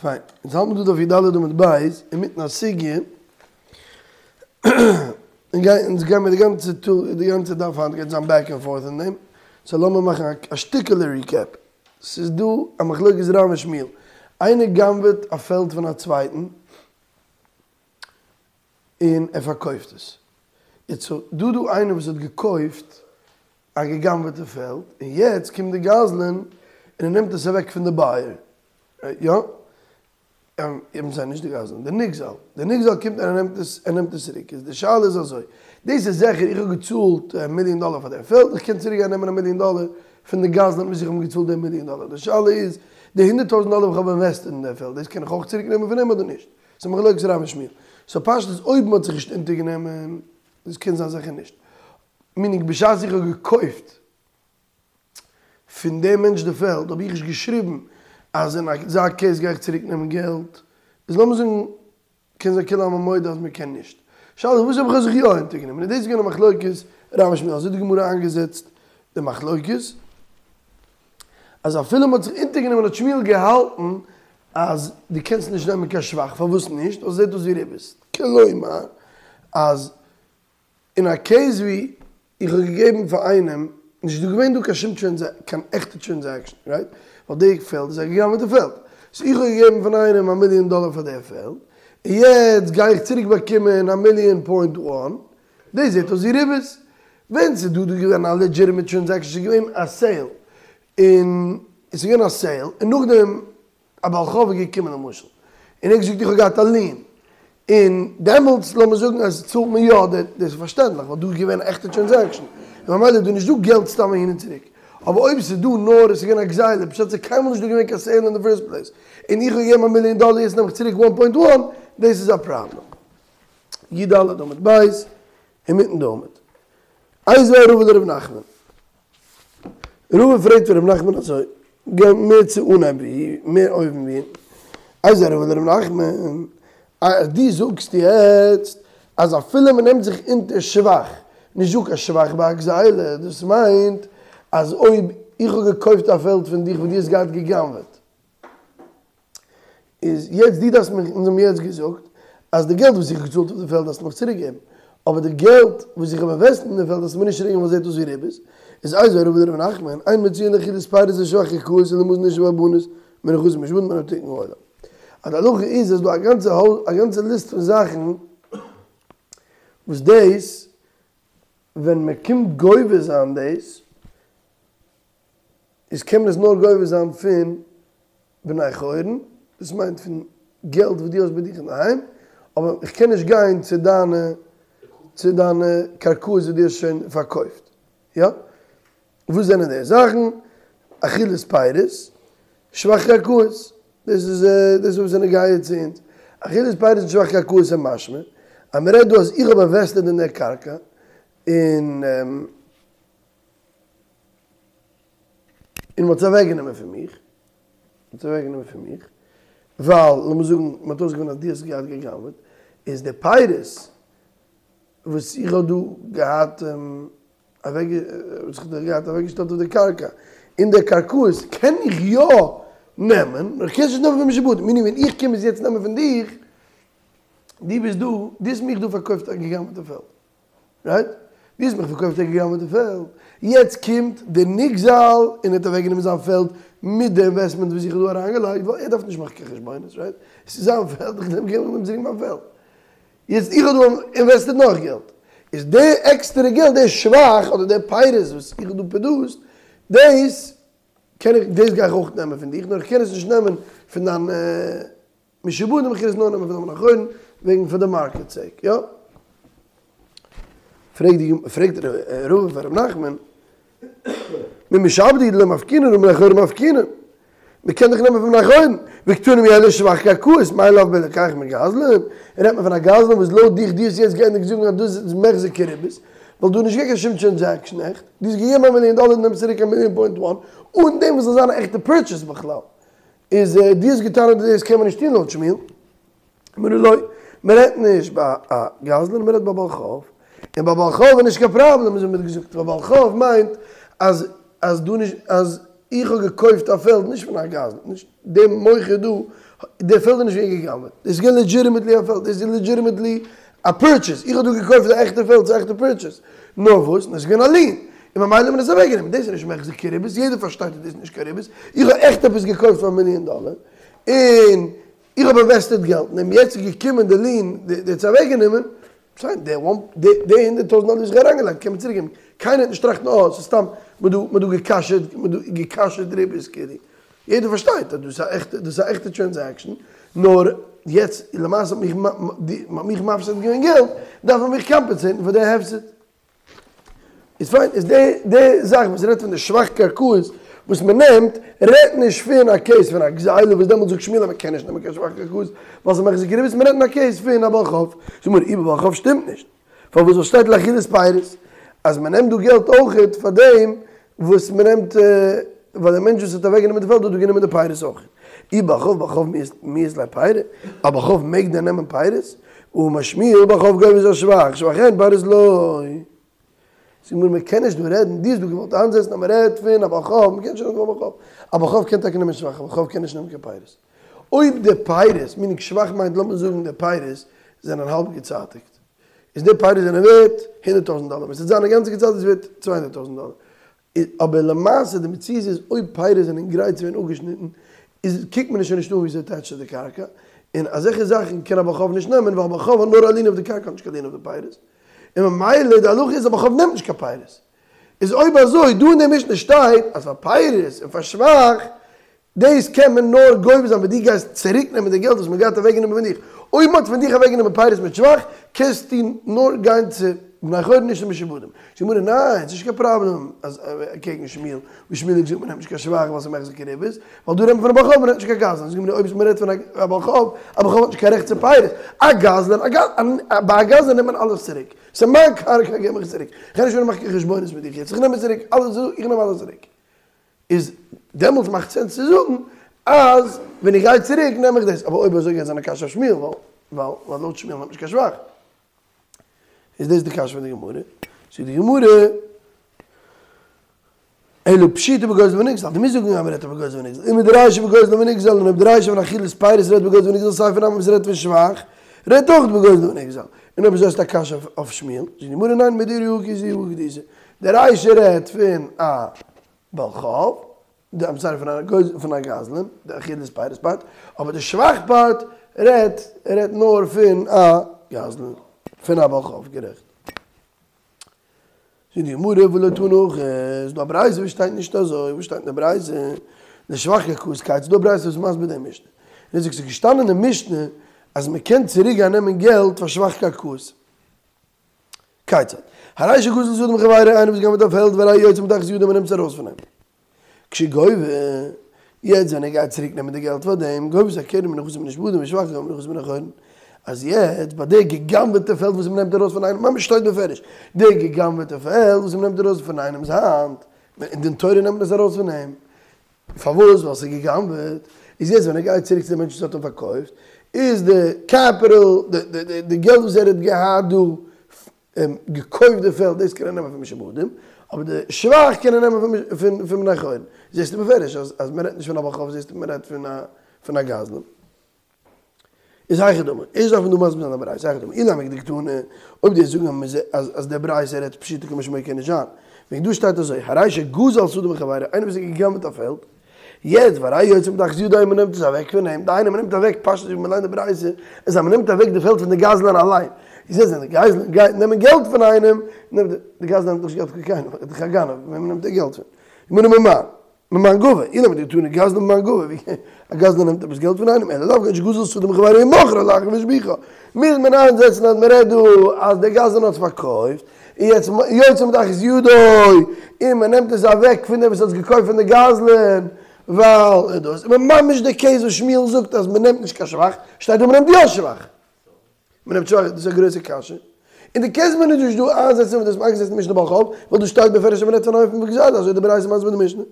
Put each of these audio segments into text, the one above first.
פיין, אונז האלט מיר דא דף י"ד עמוד ב', אינמיטן א סוגיא, און גיי אונז גיימיר די גאנצע טאג די גאנצע דף היינט גייט זיין בעק ענד פארט אין דעם, סאו לאמיר מאכן א שטיקעלע ריקעפ, ס'איז דא א מחלוקת רב און שמואל, איינער גנב'עט א פעלד פון א צווייטן, און ער פארקויפט עס, יעצט סאו דא דא איינער וואס האט געקויפט א געגנב'עטע פעלד, און יעצט קומט די גזלן און ער נעמט עס אוועק פון די בייער, יא? איים סארי נישט די גזלן, די נגזל, די נגזל קומט און ער נעמט עס, ער נעמט עס צוריק, איז די שאלה איז אזוי, דאס איז זיכער איך האב געצאלט א מיליאן דאלער פאר דעם פעלד, איך קען צוריק גיין נעמען א מיליאן דאלער פון די גזלן וואס איך האב אים געצאלט די מיליאן דאלער, די שאלה איז, די הונדערט טויזנט דאלער וואס איך האב אינוועסטעד אין דעם פעלד, דאס קען איך אויך צוריק נעמען פון אים אדער נישט? ס'איז מחלוקת רב און שמואל. סאו פשטות אויב מ'האט זיך נישט אונטערגענומען, דאס קען זיין זיכער נישט. מינינג בשעת איך האב געקויפט פון דעם מענטש די פעלד האב איך נישט געשריבן אז אין אזא קעיס גיי איך צוריק נעמען געלט, איז לאמיר זאגן קען זיין כולי עלמא מודה אז מען קען נישט. שאלה איז וואס אויב איך האב זיך יא אונטערגענומען און דאס איז געווען א מחלוקת רב און שמואל אזוי האט די גמרא איינגעזעצט די מחלוקת אז אפילו מען האט זיך אונטערגענומען האט שמואל געהאלטן אז דו קענסט נישט נעמען קיין שבח פארוואס נישט ווייל ס'זעט אויס ווי ריבית כלומר אז אין א קעיס ווי איך האב געגעבן פאר איינעם, נישט דא געווען דא קיין שום קיין עכטע טרענזעקשאן, רייט? ווייל די פעלד איז א געגנבעטע פעלד. סאו איך האב געגעבן פאר איינעם א מיליאן דאלער פאר די פעלד, און יעצט גיי איך צוריק באקומען א מיליאן פוינט וואן, דאס זעט אויס ווי ריבית. ווען ס'איז דא דא געווען א לעדזשיטימעט טרענזעקשאן, ס'איז געווען א סעיל, און ס'איז געווען א סעיל, און נאכדעם א בעל חוב איז געקומען למשל און ער האט געזאגט איך האב געהאט א לין, און דעמאלטס לאמיר זאגן אז צאלט מען יא, דאס איז פארשטענדליך ווייל דא איז געווען א עכטע טרענזעקשאן, און ממילא איז דא נישט דא געלט סתם אהין און צוריק, אבער אויב ס'איז דא נאר עס איז געווען א גזילה, פשט ס'איז קיינמאל נישט דא געווען קיין סעיל אין די פירסט פלעיס, און איך האב געגעבן א מיליאן דאלער יעצט נעם איך צוריק וואן פוינט וואן, דאס איז א פראבלעם. י"ד עמוד ב', אינמיטן די עמוד. איתיביה רבא לר' נחמן. רבא פרעגט פון ר' נחמן אזוי, גיי מער צו אנהייב ווי מער אויבן ווי איתיביה רבא לר' נחמן, אז דו זאגסט יעצט אז אפילו מען נעמט זיך אונטער שבח, נישט דא קיין שבח ביי א גזילה, דאס מיינט אז אויב איך האב געקויפט א פעלד פון דיך וואס דו האסט געהאט גע'גנב'עט, איז יעצט דו דארפסט מיך, אונז האבן יעצט געזאגט אז די געלט וואס איך האב געצאלט אויף די פעלד דארפסטו מיך צוריק געבן, אבער די געלט וואס איך האב אינוועסטעד אין די פעלד דארפסטו מיר נישט צוריק געבן ווייל ס'זעט אויס ווי ריבית, איז איתיביה רבא לר' נחמן, אין מוציאין לאכילת פירות ושבח קרקעות אלא למזון אשה והבנות מנכסים משועבדים מפני תיקון עולם. אז די הלכה איז אז דא א גאנצע א גאנצע ליסט פון זאכן וואס דאס ווען מען קומט גובה זיין דאס איז קען מען עס נאר גובה זיין פון בני חורין, דאס מיינט פון געלט וואס דו האסט ביי דיך אינדערהיים, אבער איך קען נישט גיין צו דיינע צו דיינע קרקעות וואס דו האסט שוין פארקויפט, יא? וואס זענען די זאכן? אכילת פירות, שבח קרקעות, דאס איז דאס וואס איז נוגע צו אונז, אכילת פירות און שבח קרקעות איז משמע אז מען רעדט דא אז איך האב אינוועסטעד אין דער קרקע און און מ'האט עס אוועקגענומען פון מיך, מ'האט עס אוועקגענומען פון מיך, ווייל לאמיר זאגן מ'האט אויסגעפונען אז דו האסט געהאט גע'גנב'עט, איז די פירות וואס איך האב דא געהאט אוועק וואס איך האב דא געהאט אוועקגעשטעלט אויף די קרקע, און די קרקעות קען איך יא נעמען, נאר איך קען עס נישט נעמען פון משועבדים, מיינט ווען איך קום עס יעצט נעמען פון דיך, דו ביסט דא, דו האסט מיך דא פארקויפט א גע'גנב'עטע פעלד. רייט? דו האסט מיך פארקויפט א געגנבעטע פעלד, יעצט קומט דער נגזל און האט אוועקגענומען זיין פעלד מיט די אינוועסטמענט וואס איך האב דא אריינגעלייגט, ווייל ער דארף נישט מאכן קיין חשבונות, רייט? עס איז זיין פעלד, איך נעם געב אים צוריק מיין פעלד. יעצט איך האב דא אינוועסטעד נאך געלט, איז די עקסטערע געלט, די שבח אדער די פירות וואס איך האב דא פראדוסט, דאס קען איך, דאס גיי איך אויך נעמען פון דיך, נאר איך קען עס נישט נעמען פון דיין משועבדים, איך קען עס נאר נעמען פון די בני חורין וועגן פאר די מארקעט סעיק, יא? פרעגט די פרעגט רבא פאר ר' נחמן, ממשעבדי לא מפקינן הא מבני חורין מפקינן, מען קען דאך נעמען פון בני חורין, וקתני מיהא שבח קרקעות, מאי לאו בלוקח מגזלן, רעדט מען פון א גזלן וואס לויט דיך דו האסט יעצט געענדיגט זאגן אז דאס איז מחזי כריבית, ווייל דא איז נישט געווען קיין שום טרענזעקשאן עכט, דו האסט געגעבן א מיליאן דאלער און נעמסט צוריק א מיליאן פוינט וואן, אן דעם וואס זאל זיין א עכטע פורטשעס בכלל. איז דו האסט געטענה'ט אז דאס קען מען נישט טון לויט שמואל, גמרא לא, מען רעדט נישט ביי א גזלן מען רעדט ביי בעל חוב, און ביי בעל חוב איז נישט קיין פראבלעם אזוי ווי מען האט געזאגט, ביי בעל חוב מיינט אז אז דא נישט אז איך האב געקויפט א פעלד נישט פון א גזלן, נישט דער מוכר דא. די פעלד איז נישט געווען גע'גנב'עט, דאס איז געווען לעדזשיטימעטלי א פעלד, דאס איז לעדזשיטימעטלי א פורטשעס, איך האב דא געקויפט א עכטע פעלד, ס'איז א עכטע פורטשעס, נאר וואס, נאר ס'איז געווען א לין, און ממילא האט מען עס אוועקגענומען, דאס איז נישט מחזי כריבית, יעדער פארשטייט אז דאס איז נישט קיין ריבית, איך האב עכט עפעס געקויפט פאר א מיליאן דאלער, און איך האב אינוועסטעד געלט אין דעם, יעצט איז געקומען די לין, די האט עס אוועקגענומען, פיין, די וואן, די הונדערט טויזנט דאלער וואס איך האב אריינגעלייגט קען מען צוריקגעבן, קיינער וועט נישט טראכטן אה, ס'איז סתם, מ'האט דא, מ'האט דא געקאשעט, מ'האט דא געקאשעט ריבית כאילו. יעדער פארשטייט אז דאס איז א עכטע, דאס איז א עכטע טרענזעקשאן, נאר יעצט למעשה האט מיך, מ'האט מיך מפסיד געווען געלט, דארף מען מיך קאמפענסעיטן פאר די הפסד. איז פיין, איז די די זאך וואס רעדט פון די שבח קרקעות וואס מען נעמט, רעדט נישט פון א קעיס פון א גזילה וואס דעמאלטס זאגט שמואל אז מען קען נישט נעמען קיין שבח קרקעות ווייל ס'איז מחזי כריבית, מען רעדט אין א קעיס פון א בעל חוב. זאג מיר אי בבעל חוב שטימט נישט. פארוואס ווייל שטייט לאכילת פירות אז מען נעמט דא געלט אויכעט פאר דעם וואס מען נעמט ווייל דער מענטש וואס האט אוועק גענומען די פעלד האט דא גענומען די פירות אויכעט. אי בעל חוב בעל חוב מיהת ליה פירי, א בעל חוב מעג דען נעמען פירות? האמר שמואל בעל חוב גובה את השבח, שבח אין פירות לא. זאג מיר מען קען נישט דא רעדן, דו האסט דא געוואלט איינזעצן אז מען רעדט פון א בעל חוב, מען קען נישט רעדן פון א בעל חוב, א בעל חוב קען טאקע נעמען שבח, א בעל חוב קען נישט נעמען קיין פירות. אויב די פירות, מינינג שבח מיינט לאמיר זאגן די פירות זענען האלב געצייטיגט, איז די פירות זענען ווערט הונדערט טויזנט דאלער, ווען ס'וועט זיין אינגאנצן געצייטיגט איז ווערט צוויי הונדערט טויזנט דאלער, אבער למעשה די מציאות איז אויב פירות זענען גרייט צו ווערן אפגעשניטן איז קוקט מען עס שוין נישט אן ווי ס'איז עטעטשט צו די קרקע, און אזעלכע זאכן קען א בעל חוב נישט נעמען ווייל א בעל חוב האט נאר א לין אויף די קרקע האט נישט קיין לין אויף די פירות, און ממילא די הלכה איז א בעל חוב נעמט נישט קיין פירות. איז אויב אזוי דא אין די משנה שטייט אז פאר פירות און פאר שבח דאס קען מען נאר גובה זיין ווען דו גייסט צוריק נעמען די געלט וואס מען האט געהאט אוועק גענומען פון דיך, אויב מען האט פון דיך אוועק גענומען פירות מיט שבח, קענסטו נאר גיין צו בני חורין נישט צו משועבדים. זאגט די גמרא ניין, ס'נישט קיין פראבלעם אז קעגן שמואל, וואס שמואל האט געזאגט מען נעמט נישט קיין שבח ווייל ס'איז מחזי כריבית, ווייל דא רעדט מען פון א בעל חוב מען רעדט נישט קיין גזלן, זאגט די גמרא אויב מען רעדט פון א בעל חוב, א בעל חוב האט נישט קיין רעכט צו פירות, א גזלן, ביי א גזלן נעמט מען אלעס צוריק, ס'איז מיין קרקע געב מיך צוריק, איך גיי נישט מאכן קיין חשבונות מיט דיך יעצט, איך נעם עס צוריק, אלעס, איך נעם אלעס צוריק. איז דעמאלטס מאכט סענס צו זאגן אז ווען איך גיי צוריק נעם איך דאס, אבער אויב אזוי גייט זיין א קשיא אויף שמואל, ווייל ווייל לויט שמואל נעמט נישט קיין שבח. איז דאס די קשיא פון די גמרא? זאגט די גמרא, אלא פשיטא בגוזל ונגזל, דו מוזט זאגן אז מען רעדט אויף גוזל ונגזל, ומדרישא בגוזל ונגזל, און אויב די רישא פון אכילת פירות רעדט בגוזל ונגזל סיפא נמי וואס רעדט פון שבח רעדט אויך בגוזל ונגזל, און אויב אזוי האסטו א קשיא אויף שמואל, זאגט די גמרא ניין מדאיריא הא כי הא כדאיתא, די רישא רעדט פון א בעל חוב, די איים סארי פון א גוזל פון א גזלן, די אכילת פירות פארט, אבער די שבח פארט רעדט רעדט נאר פון א גזלן, פון א בעל חוב, גערעכט. זאגט די גמרא ולא תנא הכי, איז דא א ברייתא וואס שטייט נישט אזוי, וואס שטייט אין די ברייתא? לשבח קרקעות כיצד, ס'דא א ברייתא וואס איז מסביר די משנה, און ער זאגט ס'איז געשטאנען אין די משנה אז מ'קען צוריק גיין נעמען געלט פאר שבח קרקעות. כיצד? הרי שגזל שדה מחבירו, איינער וואס גנב'עט א פעלד והרי הוא יוצא מתחת ידו מען נעמט עס ארויס פון אים. כשגובה, יעצט ווען ער גייט צוריק נעמען די געלט פאר דעם, גובה את הקרן מנכסים הנשמדים ושבח גובה מנכסים בני חורין. אז יעצט ביי די געגנב'עטע פעלד וואס מען נעמט ארויס פון איינעם, ממש שטייט בפירוש, די געגנב'עטע פעלד וואס מען נעמט ארויס פון איינעמ'ס האנט, אין דין תורה נעמט מען עס ארויס פון אים, פארוואס? ווייל ס'איז גע'גנב'עט. איז יעצט ווען ער גייט צוריק צו די מענטש וואס האט אים פארקויפט, איז די קעפיטעל, די געלט וואס ער האט געהאט דא געקויפט די פעלד, דאס קען ער נעמען פון משועבדים, אבער די שבח קען ער נעמען פון בני חורין. זעסטו בפירוש אז מ'רעדט נישט פון א בעל חוב, זעסטו מ'רעדט פון א גזלן. איז היכי דמי, ערשט דארף מען דא מסביר זיין די ברייתא, היכי דמי, אילימא כדקתני, אויב דו וועסט זאגן אז אז די ברייתא רעדט פשוטו כמשמעו קען נישט זיין, וועגן דא שטייט אזוי, הרי שגזל שדה מחבירו, איינער וואס האט געגנב'ט א פעלד, יעצט והרי הוא יוצא מתחת ידו מען נעמט עס אוועק פון אים, דהיינו מען נעמט אוועק פשטות ווי מען ליינט די ברייתא, איז אז מען נעמט אוועק די פעלד פון די גזלן אליין, איז יעצט ווען די גזלן גייט נעמען געלט פון איינעם, נעמט די גזלן נעמט נישט געלט פון קיינעם, ער איז דאך א גנב, וועמען נעמט ער געלט פון? גמרא ממאן? ממאן גבי, אילימא כדקתני גזלן ממאן גבי, ווי א גזלן נעמט עפעס געלט פון איינעם, אלא לאו כגון שגזל שדה מחבירו ומכרה לאחר והשביחה, מוז מען איינזעצן אז מען רעדט דא אז דער גזלן האט עס פארקויפט, און יעצט יוצא מתחת ידו, און מען נעמט עס אוועק פון דעם וואס האט עס געקויפט פון די גזלן, ווייל דאס איז ממש די קעיס וואס שמואל זאגט אז מען נעמט נישט קיין שבח, שטייט דא מען נעמט יא שבח. מען נעמט שבח, דאס איז א גרויסע קשיא. און דו קענסט מיר נישט דא איינזעצן ווען דו האסט איינגעזעצט משנה בעל חוב, ווייל דא שטייט בפירוש אז מען רעדט פון אן אופן פון גזילה, אזוי איז די ברייתא מסביר די משנה.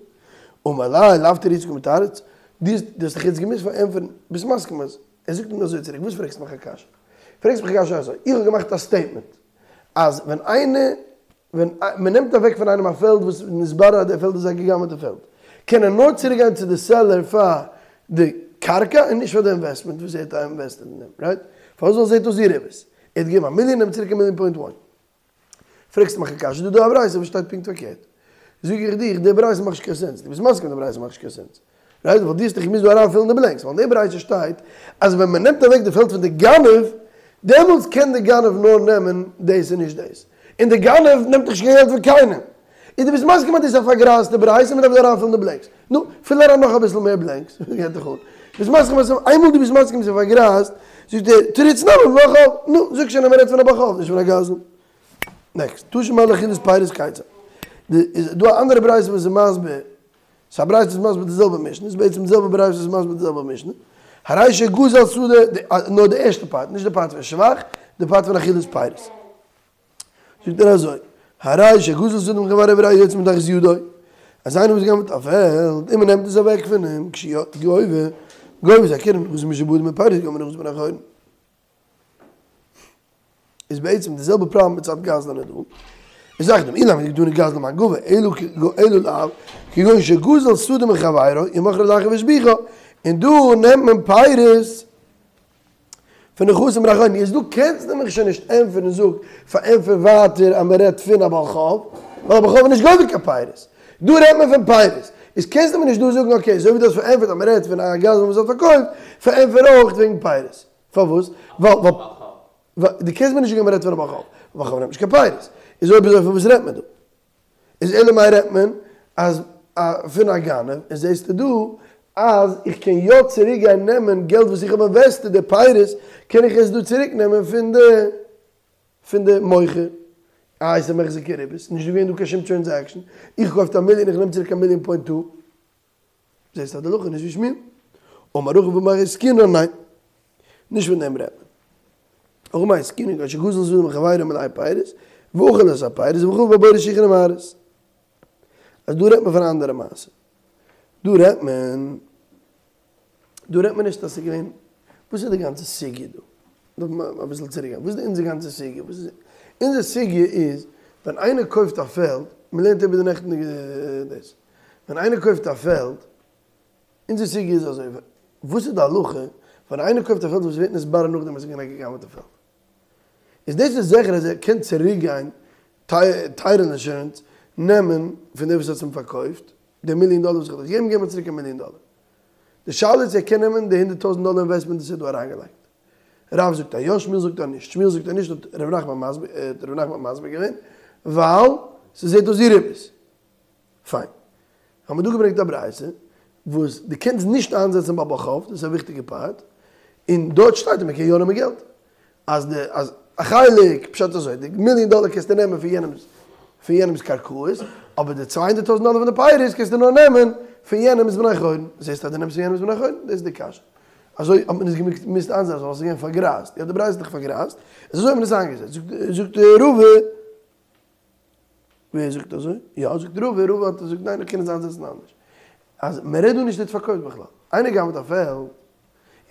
אמר ליה, לאו תרוצי קא מתרץ, דו האסט דאך יעצט געמוזט פארענטפערן, ביסט מסכים אז ער זאגט אים אזוי צוריק, וואס פרעגסטו מיך א קשיא? פרעגסט מיך א קשיא אזוי, איך האב געמאכט א סטעיטמענט אז ווען איינער, ווען מען נעמט אוועק פון איינעם א פעלד וואס נתברר אז דער פעלד איז א געגנב'עטע פעלד, קען ער נאר צוריק גיין צו די סעלער פאר די. קרקע און נישט פאר די אינוועסטמענט וואס ער האט אינוועסטעד אין דעם, רייט? פארוואס זאל זעהט אויס ווי ריבית? ער האט געגעבן א מיליאן נעמט צוריק א מיליאן פוינט וואן. פרעגסט מיך א קשיא, דא דא א ברייתא וואס שטייט פונקט פארקערט. זאג איך דיך, די ברייתא מאכט נישט קיין סענס, דו ביסט מסכים די ברייתא מאכט נישט קיין סענס. רייט? ווייל דו האסט דאך געמוזט דא אריינפילן די בלענקס, ווייל אין די ברייתא שטייט אז ווען מען נעמט אוועק די פעלד פון די גנב, דעמאלטס קען די גנב נאר נעמען דאס און נישט דאס. און די גנב נעמט דאך נישט קיין געלט פון קיינעם. און דו ביסט מסכים אז דאס איז א פארגרייזטע ברייתא און מען דארף דא אריינפילן די בלענקס. נו, פיל אריין נאך אביסל מער בלענקס, וואס גייט דיך אן? ביסט מסכים אז איינמאל דו ביסט מסכים ס'איז פארגרייזט, זאגט ער, תריץ נמי בבעל חוב. נו, זאג שוין אז מען רעדט פון א בעל חוב, נישט פון א גזלן. נעקסט, תא שמע על אכילת פירות כיצד. איז דא א אנדערע ברייתא וואס איז מסביר, ס'איז א ברייתא וואס איז מסביר די זעלבע משנה, איז בעצם די זעלבע ברייתא וואס איז מסביר די זעלבע משנה. הרי שגזל שדה, נאר די ערשטע פארט, נישט די פארט פון שבח, די פארט פון אכילת פירות. זאגט ער אזוי, הרי שגזל שדה מחברו ורעהו יוצא מתחת ידו, אז איינער וואס גנב'ט א פעלד און מ'נעמט עס אוועק פון אים, כשהוא גובה, גובה את הקרן מנכסים משועבדים ופירות גובה מנכסים בני חורין. איז בעצם די זעלבע פראבלעם מצד גזלן איז דא. איז זאגט דעם אי לימא דקתני גזלן מאי גבי אלא אלא לאו כגון שגזל שדה מחבירו ומכרה לאחר והשביחה, און דא נעמט מען פירות פון נכסים בני חורין, איז דא קענסטו מיך שוין נישט ענטפערן זאג פארענטפער ווייטער אז מען רעדט פון א בעל חוב, ווייל א בעל חוב איז נישט גובה קיין פירות, דא רעדט מען פון פירות, איז קענסטו מיר נישט דא זאגן אקעי אזוי ווי דו האסט פארענטפערט אז מען רעדט פון א גזלן וואס האט פארקויפט, פארענטפער אויך וועגן פירות, פארוואס? ווייל דו קענסט מיר נישט זאגן אז מען רעדט פון א בעל חוב, א בעל חוב נעמט נישט קיין פירות, איז אויב אזוי פון וואס רעדט מען דא? איז אלא מאי רעדט מען אז פון א גנב, און זעסטו דא אז איך קען יא צוריק גיין נעמען געלט וואס איך האב אינוועסטעד די פירות קען איך עס דא צוריק נעמען פון די פון די מוכר, איי ס'איז מחזי כריבית, נישט געווען דא קיין שום טרענזעקשאן, איך געקויפט א מיליאן איך נעם צוריק א מיליאן פוינט טו, זעסט אז די הלכה איז נישט ווי שמואל, אמר הכא במאי עסקינן ניין, נישט פון דעם רעדט מען. הכא במאי עסקינן כגון שגזל שדה מחבירו מלאה פירות, ואכל את הפירות וחפר בו בורות שיחין ומערות. אז דא רעדט מען פון א אנדערע מעשה. דא רעדט מען, דא רעדט מען נישט אז ס'איז געווען, וואס איז די גאנצע סוגיא דא? דארף מען אביסל צוריק גיין, וואס איז אונזער גאנצע סוגיא? וואס איז אונזער סוגיא איז, ווען איינער קויפט א פעלד, מ'לערנט איבער די נעכטנדיגע דאס, ווען איינער קויפט א פעלד, אונזער סוגיא איז אזוי, וואס איז די הלכה ווען איינער קויפט א פעלד וואס ווערט נתברר נאכדעם אז עס איז געווען א גע'גנב'טע פעלד? איז דאס איז זיכער אז ער קען צוריק גיין טייטל אינשורענס נעמען פון דער וואס האט עס אים פארקויפט די מיליאן דאלער וואס איך האב דיר געגעבן געב מיר צוריק א מיליאן דאלער. די שאלה איז צו ער קען נעמען די הונדערט טויזנט דאלער אינוועסטמענט וואס ער האט דא אריינגעלייגט. רב זאגט אז יא, שמואל זאגט אז נישט. שמואל זאגט אז נישט האט ר' נחמן מסביר געווען ווייל ס'זעט אויס ווי ריבית. פיין. האבן מיר דא געברענגט א ברייתא וואס דו קענסט נישט איינזעצן ביי בעל חוב, דאס איז א וויכטיגע פארט, און דארט שטייט אז מען קען יא נעמען געלט. אז די אז א חלק, פשט אזוי, די מיליאן דאלער קענסטו נעמען פון יענעמס פון יענעמס קרקעות, אבער די 200 טויזנט דאלער פון די פירות קענסטו נאר נעמען פון יענעמס בני חורין. זעסט אז דו נעמסט פון יענעמס בני חורין? דאס איז די קשיא. אזוי האט מען עס געמוזט איינזעצן ווייל עס איז געווען פארגרייזט. יא די ברייתא איז דאך פארגרייזט. איז אזוי האט מען עס איינגעזעצט. זאגט זאגט רבא. ווער זאגט אזוי? יא זאגט רבא, רבא האט געזאגט ניין איך קען עס איינזעצן אנדערש. אז מען רעדט דא נישט ער האט פארקויפט בכלל. איינער גנב'ט א פעלד,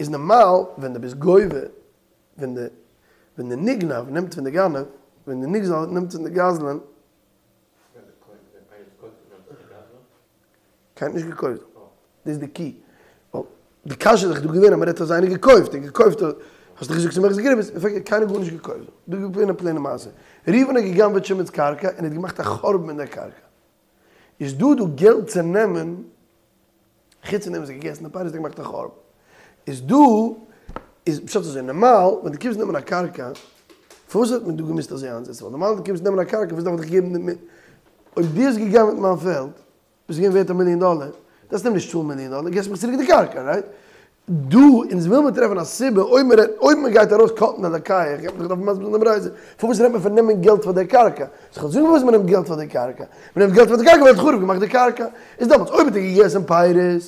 איז נארמאל ווען דו ביסט גובה, ווען די ווען די נגנב נעמט פון די גנב, ווען די נגזל נעמט פון די גזלן. קיינער האט נישט געקויפט דא. דאס איז די קי. ווייל די קשיא איז דאך דא געווען אז מען רעדט אז איינער געקויפט און געקויפט האסט דאך געזאגט ס'איז מחזי כריבית, אין פאקט קיינער גארנישט געקויפט דא. דא איז געווען א פלעינע מעשה. ראובן האט גע'גנב'עט שמעון'ס קרקע און האט געמאכט א חורבן אין דער קרקע. איז דא דא געלט צו נעמען, חוץ פון דעם וואס ער האט געגעסן די פירות האט ער געמאכט א חורבן. איז דא איז פשט אזוי נארמאל ווען דו קומסט נעמען א קרקע, פארוואס האט מען דא געמוזט אזוי איינזעצן? ווייל נארמאל ווען דו קומסט נעמען א קרקע וואס דארף איך דיך געבן אויב דו האסט גע'גנב'עט מיין פעלד וואס איז געווען ווערט א מיליאן דאלער, דארפסט אים נישט צאלן מיליאן דאלער, געסט מיך צוריק די קרקע, רייט? דא, אונז וויל מיר טרעפן א סיבה, אויב מען רעדט, אויב מען גייט ארויס קאטן די לוקח, גייט מען דאך דארפן מסביר זיין די ברייתא, פארוואס רעדט מען פון נעמען געלט פאר די קרקע? סאו כ'וועל זאגן פארוואס מען נעמט געלט פאר די קרקע, מען נעמט געלט פאר די קרקע ווייל ער האט חרוב געמאכט די קרקע, איז דעמאלטס אויב האט ער געגעסן פירות,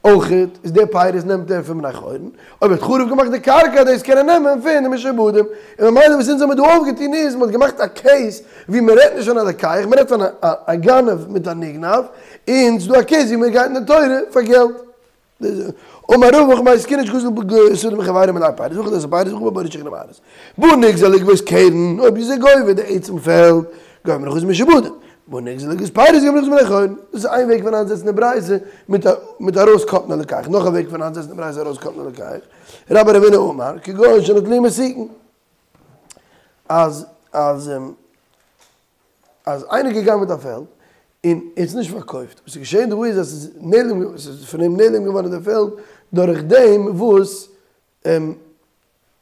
אויכעט איז די פירות נעמט ער פון בני חורין, אויב ער האט חרוב געמאכט די קרקע דאס קען ער נעמען פון די משועבדים, און ממילא וואס אונז האמיר דא אויפגעטון איז מען האט געמאכט א קעיס ווי מען רעדט נישט פון א לוקח מען רעדט פון א גנב מיט א נגנב, און ס'איז דא א קעיס ווי מען גייט אין די תורה פאר געלט. אמר רבא הכא במאי עסקינן שגזל שדה מחבירו מלאה פירות ואכל את הפירות וחפר בורות שיחין ומערות. בא נגזל לגבות קרן, אויב איז ער גובה די עצם פעלד, גובה מנכסים משועבדים. בא נגזל לגבות פירות גובה מנחת בני חורין. דאס איז איין וועג פון איינזעצן די ברייתא מיט מיט ארויס קאטן א לוקח. נאך א וועג פון איינזעצן די ברייתא ארויס קאטן א לוקח. רבה בר רב הונא אמר, כגון שנטלוהו מסיקין. אז אז אז איינער איז געגאנגען מיט א פעלד און ער האט עס נישט פארקויפט. וואס איז געשען דא איז אז עס איז נעלם עס איז פון אים נעלם געווארן די פעלד דורך דעם וואס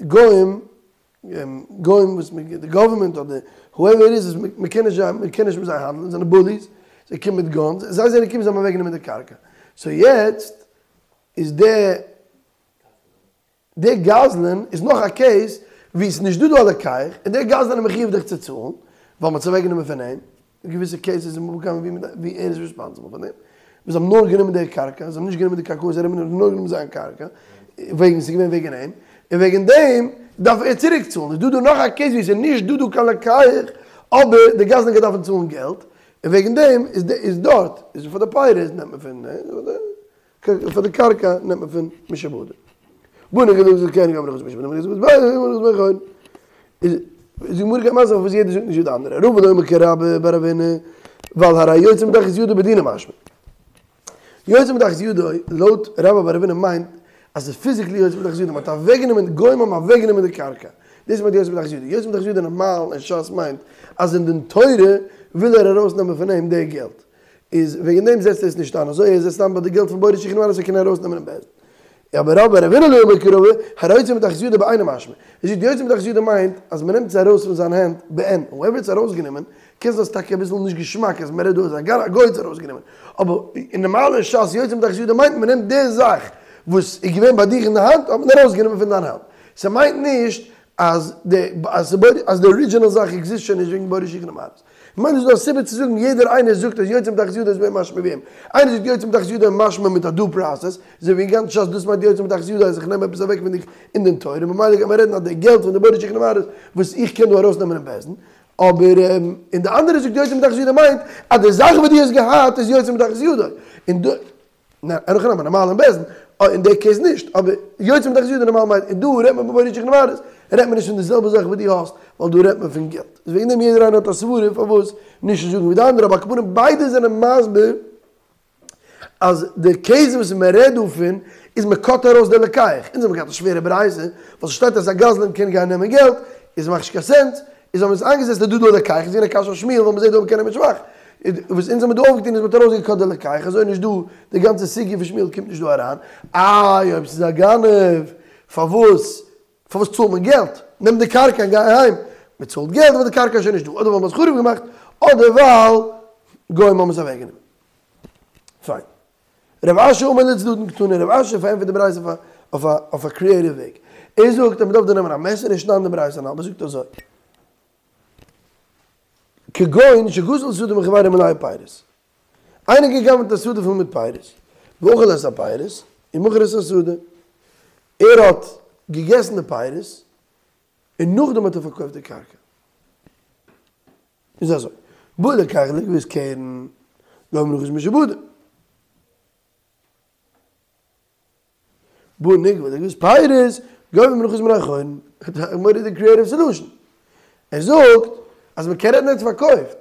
גוים גוים וואס מען די גאווערמענט אדער הואעווער איט איז מען קען נישט מען קען נישט מיט זיי האנדלען זיי זענען בוליס זיי קומען מיט גאנס זיי זענען געקומען זיי האבן אוועק גענומען די קרקע סאו יעצט איז די די גזלן איז נאך א קעיס ווי עס איז נישט דא דא א לוקח און די גזלן איז מחויב דיך צו צאלן ווייל מען האט עס אוועק גענומען פון אים. געוויסע קעיסעס איז מורכב ווי ווי ער איז ריספאנסיבל פאר דעם, וואס זיי האבן נאר גענומען די קרקע, זיי האבן נישט גענומען די קרקעות ארום און נאר גענומען זיין קרקע, וועגן ס'איז געווען וועגן אים, און וועגן דעם דארף ער צוריק צאלן, איז דא דא נאך א קעיס ווי ס'איז נישט דא דא קיין לוקח, אבער די גזלן גייט דארפן צאלן געלט, און וועגן דעם איז איז דארט, איז פאר די פירות נעמט מען פון. פאר די קרקע נעמט מען פון משועבדים. בא נגזל לגבות קרן גובה מנחת משועבדים איז די גמרא גייט מסביר זיין פארוואס יעדער זאגט נישט ווי די אנדערע. רבא לא אמר כרבה בר רב הונא ווייל הרי יוצא מתחת ידו בדינא משמע. יוצא מתחת ידו לויט רבה בר רב הונא מיינט אז ס'איז פיזיקלי יוצא מתחת ידו, מ'האט אוועקגענומען, גוים האבן אוועקגענומען די קרקע. דאס מיינט יוצא מתחת ידו. יוצא מתחת ידו נארמאל אין ש"ס מיינט אז אין דין תורה וויל ער ארויסנעמען פון אים די געלט. איז וועגן דעם זעצט ער עס נישט איין אזוי, ער זעצט איין ביי די געלט פון בורא שכן אז ער קען ארויסנעמען אין בית דין. אבער רבה בר רב הונא לא אמר כרבא, הרי יוצא מתחת ידו בעינא משמע. ער זאגט יוצא מתחת ידו מיינט אז מען נעמט עס ארויס פון זיין הענט בעין, און הואעווער האט עס ארויסגענומען, קען זיין ס'איז טאקע אביסל נישט געשמאק אז מען רעדט דא אז א גוי האט עס ארויסגענומען, אבער אין נארמאלע ש"ס יוצא מתחת ידו מיינט מען נעמט די זאך וואס איז געווען ביי דיך אין די האנט האט מען ארויסגענומען פון דיין האנט. ס'מיינט נישט אז די אז די ארידזשינעל זאך עקזיסט שוין נישט וועגן בורא שכן ומעלות. כ'מיין איז דא א סיבה צו זאגן יעדער איינער זאגט אז יוצא מתחת ידו איז מער משמע ווי אים. איינער זאגט יוצא מתחת ידו איז משמע מיט א דו פראסעס, אזוי ווי אין גאנץ ש"ס דאס מיינט יוצא מתחת ידו אז איך נעם עפעס אוועק פון דיך אין דין תורה ממילא גייט מען רעדן אז די געלט פון די בורא שכן ומעלות וואס איך קען דא ארויסנעמען אין בית דין. אבער און די אנדערע זאגט יוצא מתחת ידו מיינט אז די זאך וואס דו האסט געהאט איז יוצא מתחת ידו. און דא. ניין, אין הכי נמי, נארמאל אין בית דין, אין די קעיס נישט, אבער יוצא מתחת ידו נארמאל מיינט, און דא רעדט מען פון בורא שכן ומעלות, רעדט מען נישט פון די זעלבע זאך וואס דו האסט, ווייל דא רעדט מען פון געלט. איז וועגן דעם יעדער איינער האט א סברה פארוואס נישט צו זאגן ווי די אנדערע, אבער על כל פנים ביידע זענען מסביר אז די קעיס וואס מען רעדט דא פון איז מען קאט ארויס די לוקח. אונז האבן געהאט א שווערע ברייתא, ווייל ס'שטייט אז א גזלן קען גיין נעמען געלט, איז מאכט נישט קיין סענס, איז האבן מיר עס איינגעזעצט אז דא דא לוקח, איז געווען א קשיא אויף שמואל ווייל מ'זעט דא מ'קען נעמען שבח. וואס אונז האבן דא אויפגעטון איז מ'האט ארויסגעקאט די לוקח, אזוי נישט דא, די גאנצע סוגיא פון שמואל קומט נישט דא אריין. איי אויב ס'איז א גנב, פארוואס פארוואס צאלט מען געלט? נעם די קרקע און גיי אהיים. מ'צאלט געלט ווייל די קרקע איז שוין נישט דא, אדער ווייל מ'האט עס חרוב געמאכט, אדער ווייל גוים האבן עס אוועקגענומען. פיין. רב אשי אמר לצדדין קתני, רב אשי פארענטפערט די ברייתא אויף א אויף א קריעטיוו וועג. ער זאגט אז מ'דארף דא נעמען א מעסער און שניידן די ברייתא אין האלב. ער זאגט אזוי. כגון שגזל שדה מחבירו מלאה פירות. איינער האט גע'גנב'ט א שדה פול מיט פירות. ואכל את הפירות, ומכר את השדה. ער האט געגעסן די פירות, און נאכדעם האט ער פארקויפט די קרקע. איז אזוי, בא לוקח לגבות קרן, גובה מנחת משועבדים. בא נגבה לגבות פירות, גובה מנחת בני חורין. א מורא'דיגע קריעטיוו סעלושען. ער זאגט אז מען קען רעדן ער האט פארקויפט.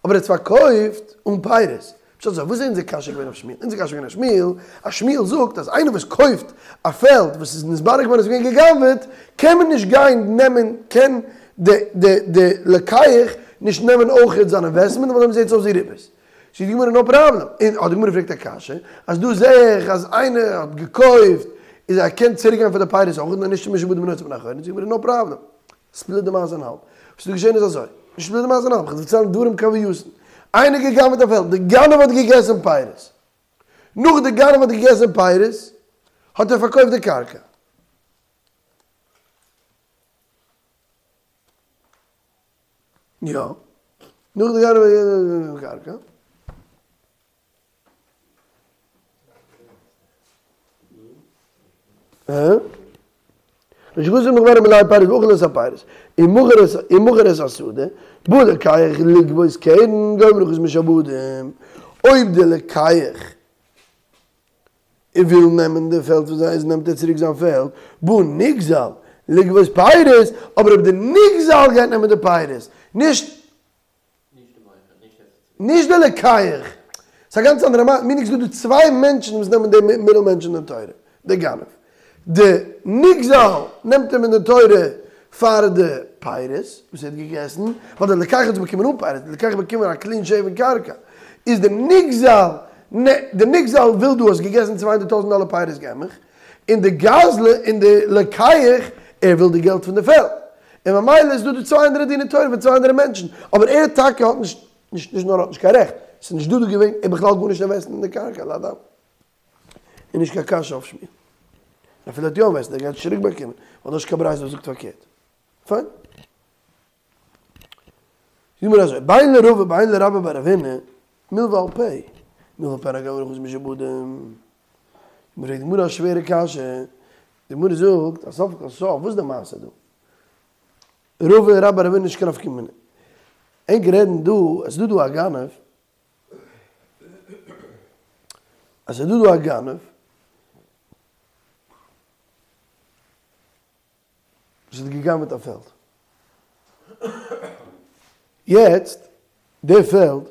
אבער ער האט פארקויפט אן פירות. פשט אזוי, וואס איז אונזער קשיא געווען אויף שמואל? אונזער קשיא איז געווען אויף שמואל, אז שמואל זאגט אז איינער וואס קויפט א פעלד וואס איז נתברר געווארן אז עס איז געווען גע'גנב'עט, קען מען נישט גיין נעמען, קען די די די לוקח נישט נעמען אויכעט זיין אינוועסטמענט ווייל דעמאלטס זעט עס אויס ווי ריבית. זאגט די גמרא נאו פראבלעם. און האט די גמרא פרעגט א קשיא, אז דא זעה איך אז איינער האט געקויפט איז ער קען צוריק גיין פאר די פירות אויכעט נאר נישט משועבדים נאר צו בני חורין, זאגט די גמרא נאו פראבלעם. ספליט די מעשה אין האלב. וואס איז דא געשען איז אזוי, נישט ספליט די מעשה אין האלב, כ'וועל דערציילן דברים כהווייתן. איינער האט גע'גנב'עט א פעלד, די גנב האט געגעסן פירות. נאך די גנב האט געגעסן פירות, האט ער פארקויפט די קרקע. יא. נאך די גנב האט געגעסן די קרקע. שגזל מחבירו מלאה פירות ואכל את הפירות ומכר את השדה בא לוקח לגבות קרן גובה מנחת משועבדים אויב די לוקח וויל נעמען די פעלד פון זיי איז נעמט ער צוריק זיין פעלד בא נגזל לגבות פירות אבער אויב די נגזל גייט נעמען די פירות נישט נישט די מוכר, נישט די. נישט די לוקח. ס'איז א גאנץ אנדערע מעשה, מיינט ס'איז דא דא צוויי מענטשן וואס נעמען די מידל מענטש אין דין תורה, די גנב. די נגזל נעמט אים אין דין תורה פאר די פירות וואס ער האט געגעסן, ווייל די לוקח האט עס באקומען אן פירות, די לוקח האט באקומען א קלין שעיווען קרקע. איז די נגזל, די נגזל וויל דו האסט געגעסן צוויי הונדערט טויזנט דאלער פירות געב מיך, און די גזלן און די לוקח ער וויל די געלט פון די פעלד. און ממילא איז דא די צוויי אנדערע דיני תורה פון צוויי אנדערע מענטשן, אבער ער טאקע האט נישט, נישט נישט נאר האט נישט קיין רעכט, ס'איז נישט דא דא געווען ער בכלל גארנישט אינוועסטן אין די קרקע לידם. און נישט קיין קשיא אויף שמואל. און אפילו ער האט יא אינוועסטעד ער גייט נישט צוריק באקומען, ווייל דא איז נישט קיין ברייתא וואס זאגט פארקערט. פיין. זאג מיר אזוי, בין לרבא בין לרבה בר רב הונא, מלוה על פה, מלוה על פה אינו גובה מנכסים משועבדים. פרעגט די גמרא א שווערע קשיא, די גמרא זאגט אז סוף כל סוף וואס איז די מעשה דא? רבא און רבה בר רב הונא נישט קיין נפקא מינה. ענק רעדן דא אז ס'איז דא דא א גנב, אז ס'איז דא דא א גנב, וואס האט גע'גנב'עט א פעלד. יעצט די פעלד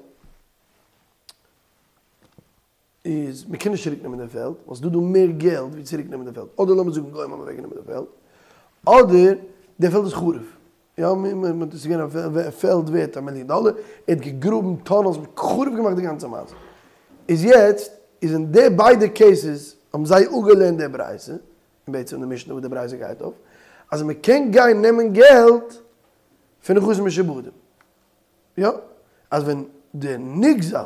איז מען קען נישט צוריק נעמען די פעלד, ווייל ס'דא דא מער געלט ווי צוריק נעמען די פעלד, אדער לאמיר זאגן גוים האבן אוועק גענומען די פעלד, אדער די פעלד איז חרוב, יא מען האט עס איז געווען א פעלד ווערט א מיליאן דאלער, ער האט געגראבן טאנעלס חרוב געמאכט די גאנצע מעשה, איז יעצט איז אין די ביידע קעיסעס האבן זיי אפגעלערנט די ברייתא, און בעצם די משנה וואס די ברייתא גייט אויף, אז מען קען גיין נעמען געלט פון נכסים משועבדים, יא אז ווען די נגזל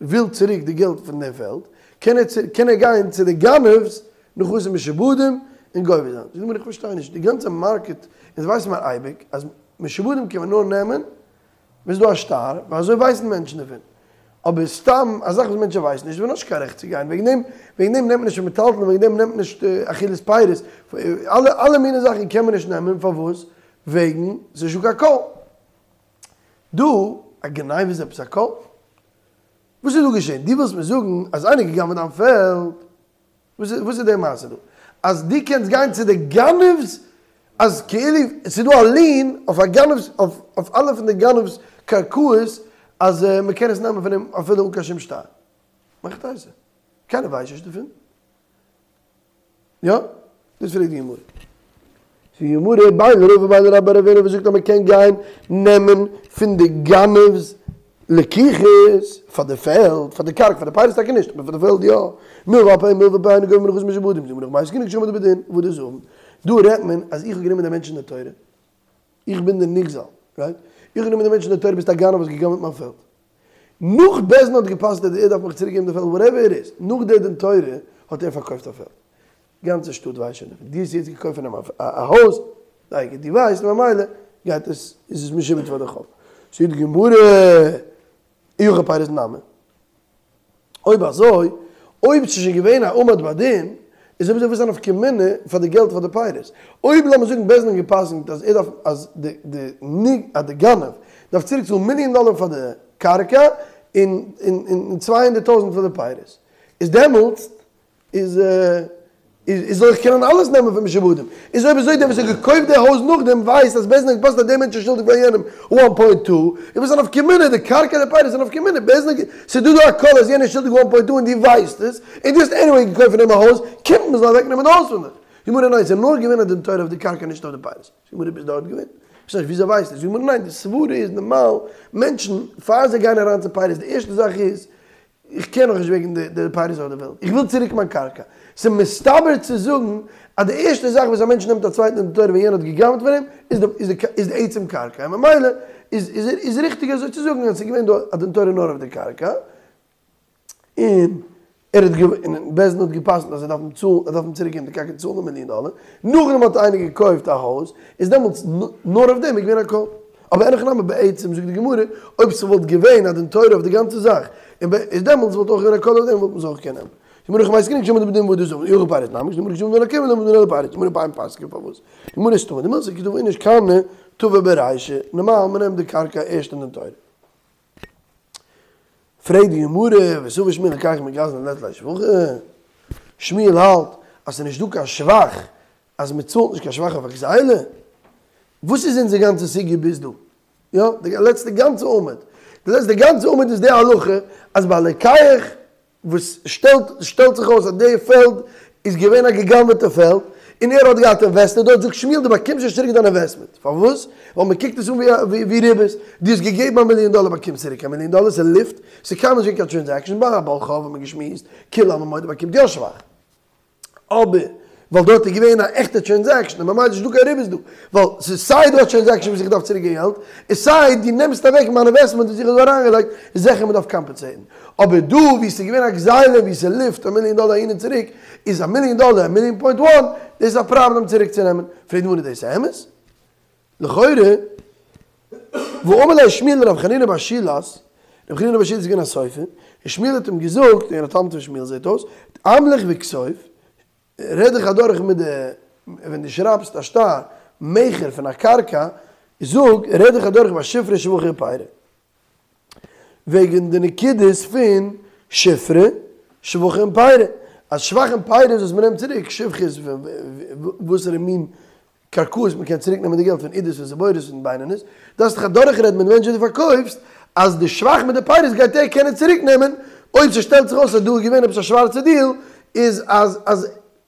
וויל צוריק די געלט פון די פעלד, קען ער קען ער גיין צו די גנב'ס נכסים משועבדים און גובה זיין. זאגט די גמרא איך פארשטיי נישט, די גאנצע מארקעט, אונז ווייסן מיר אייביג אז משועבדים קען מען נאר נעמען ווען ס'איז דא א שטר, ווייל אזוי ווייסן מענטשן דערפון. אבער סתם א זאך וואס מענטשן ווייסן נישט, איז נישט קיין רעכט צו גיין, וועגן דעם וועגן דעם נעמט מען נישט מטלטלין, וועגן דעם נעמט מען נישט אכילת פירות, אלע אלע מיני זאכן קען מען נישט נעמען, פארוואס? וועגן ס'איז נישטא קיין קול. דא, א גניבה איז עפעס א קול? וואס איז דא געשען? דו ווילסט מיר זאגן אז איינער האט גע'גנב'עט דיין פעלד? וואס איז וואס איז די מעשה דא? אז דו קענסט גיין צו די גנב'ס אז כאילו ס'איז דא א לין אויף א גנב'ס אויף אויף אלע פון די גנב'ס קרקעות אז מ'קען עס נעמען פון אים אפילו אן קיין שום שטר. מהיכי תיתי? קיינער ווייסט נישט דערפון. יא? דאס פרעגט די גמרא. זאגט די גמרא, בין לרבא בין לרבה בר רב הונא וואס זאגט אז מען קען גיין נעמען פון די גנב'ס לקיחות פאר די פעלד, פאר די קרקע, פאר די פירות טאקע נישט, אבער פאר די פעלד יא. מלוה על פה מלוה על פה אינו גובה מנכסים משועבדים, זאגט די גמרא במאי עסקינן כשעמד בדין, והדר זבין. דא רעדט מען אז איך האב גענומען די מענטש אין דין תורה, איך בין די נגזל, רייט? איך האב גענומען די מענטש אין דין תורה ביסט א גנב האסט גע'גנב'ט מיין פעלד. נאך בית דין האט געפסק'נט אז ער דארף מיך צוריק געבן די פעלד וואטעווער איט איז, נאך די דין תורה האט ער פארקויפט א פעלד. גאנצע שטאט ווייסט שוין דערפון, דו האסט יעצט געקויפט פון אים א הויז, דייקא דו ווייסט ממילא גייט עס איז עס משועבד פאר די חוב. זאגט די גמרא, אי הכי פירות נמי. אויב אזוי, אויב ס'איז שוין געווען א עמד בדין, איז אויב אזוי וואס איז א נפקא מינה פאר די געלט פאר די פירות? אויב לאמיר זאגן בית דין האט גע'פסק'נט אז ער דארף אז די די אז די גנב דארף צוריק צאלן מיליאן דאלער פאר די קרקע און און און צוויי הונדערט טויזנט פאר די פירות, איז דעמאלטס איז איז זאל איך קענען אלעס נעמען פון משועבדים? איז אויב אזוי דער וואס האט געקויפט די הויז נאכדעם ווייסט אז בית דין האט געפסק'נט אז דער מענטש איז שולדיג פאר יענעם וואן פוינט טו, איז וואס א נפקא מינה די קרקע די פירות איז א נפקא מינה בית דין ס'איז דא דא א קול אז יענער איז שולדיג וואן פוינט טו און דו ווייסט עס און דו האסט עניוועי געקויפט פון אים א הויז קומט מען זאל אוועק נעמען די הויז פון דיך. זאגט די גמרא ניין ס'איז נאר געווען א דין תורה אויף די קרקע נישט אויף די פירות. זאגט די גמרא ביסט דארט געווען? איך ווייס נישט וויאזוי ווייסטו? זאגט די גמרא ניין די סברה איז נארמאל מענטשן פאר זיי גייען אריין צו פירות די ערשטע זאך איז איך קער נאך נישט וועגן די פירות אויף די וועלט, איך וויל צוריק מיין קרקע. ס'איז מסתבר צו זאגן אז די ערשטע זאך וואס א מענטש נעמט א צווייטן אין דין תורה ווען יענער האט גע'גנב'ט פון אים, איז די עצם קרקע, און ממילא איז ריכטיג אזוי צו זאגן אז ס'איז געווען דא א דין תורה נאר אויף די קרקע, און ער האט און בית דין האט גע'פסק'נט אז ער דארף אים צאלן, ער דארף אים צוריק געבן די קרקע און צאלן א מיליאן דאלער, נאכדעם האט איינער געקויפט א הויז, איז דעמאלטס נאר אויף דעם איז געווען א קול. אבער אין הכי נמי בעצם זאגט די גמרא, אויב ס'וואלט געווען א דין תורה אויף די גאנצע זאך, און איז דעמאלטס וואלט אויך געווען א קול אויף דעם וואלט מען עס אויך קענען נעמען. די גמרא במאי עסקינן כשעמד בדין והדר זבין אי הכי פירות נמי זאגט די גמרא כשעמד בדין לוקח ולא עמד בדין אלא לפירות, די גמרא פיים פסק'נט פארוואס די גמרא איז סתמא דמילתא כי תבע איניש קרנא תבע ברישא, נארמאל מ'נעמט די קרקע ערשט אין דין תורה. פרעגט די גמרא, וסבר שמואל לוקח מגזלן לית ליה שבחא? שמואל האלט אז ס'איז נישט דא קיין שבח, אז מ'צאלט נישט קיין שבח אויף א גזילה? וואס איז אונזער גאנצע סוגיא ביז דא? יא, די לעצטע גאנצע עמוד. דאס הייסט די גאנצע עמוד איז די הלכה אז ביי א לוקח וואס שטעלט שטעלט זיך אויס אז די פעלד איז געווען א גע'גנב'עטע פעלד און ער האט געהאט אינוועסטעד דארט, זאגט שמואל דו באקומסט נישט צוריק דיין אינוועסטמענט, פארוואס? ווייל מען קוקט עס אן ווי ווי ריבית, דו האסט געגעבן א מיליאן דאלער באקומסט צוריק א מיליאן דאלער, ס'איז לופט, ס'איז קיינמאל נישט געווען קיין טרענזעקשאן, ביי א בעל חוב האט מען געשמועסט, כולי עלמא מודה באקומט יא שבח. אבער ווייל דארט איז געווען א עכטע טרענזעקשאן און ממילא איז נישטא קיין ריבית דא, ווייל ס'איז סיי דא א טרענזעקשאן וואס איך דארף צוריק געלט, און סיי דו נעמסט אוועק מיין אינוועסטמענט וואס איך האב דא אריינגעלייגט, איז זיכער מ'דארף קאמפענסעיטן. אבער דא וואו ס'איז געווען א גזילה וואו ס'איז לופט א מיליאן דאלער אהין און צוריק, איז א מיליאן דאלער א מיליאן point one, דאס איז א פראבלעם צוריק צו נעמען. פרעגט די גמרא דאס איז אמת? לכאורה, והאמר ליה שמואל לרב חנינא בר שילת, רב חנינא בר שילת איז געווען א סופר, און שמואל האט אים געזאגט, און א תלמיד פון שמואל זעט אויס, אמליך וכתוב, רעד דיך אדורך מיט די, ווען דו שרייבסט א שטר מכר פון א קרקע, זאג, רעד דיך אדורך בשופרא שבחא ופירא. וועגן די נקודות פון שופרא, שבחא און פירא. אז שבח און פירא איז וואס מ'נעמט צוריק, שפחה איז וואסערע מין קרקעות מען קען צוריק נעמען די געלט פון עידית פון זיבורית און בינונית, דארפסט דיך אדורך רעדן מיט מענטש וואס דו פארקויפסט אז די שבח מיט די פירות גייט ער קענען צוריק נעמען אויב ס'שטעלט זיך אויס אז דא איז געווען עפעס א שווארצע דיעל איז אז אז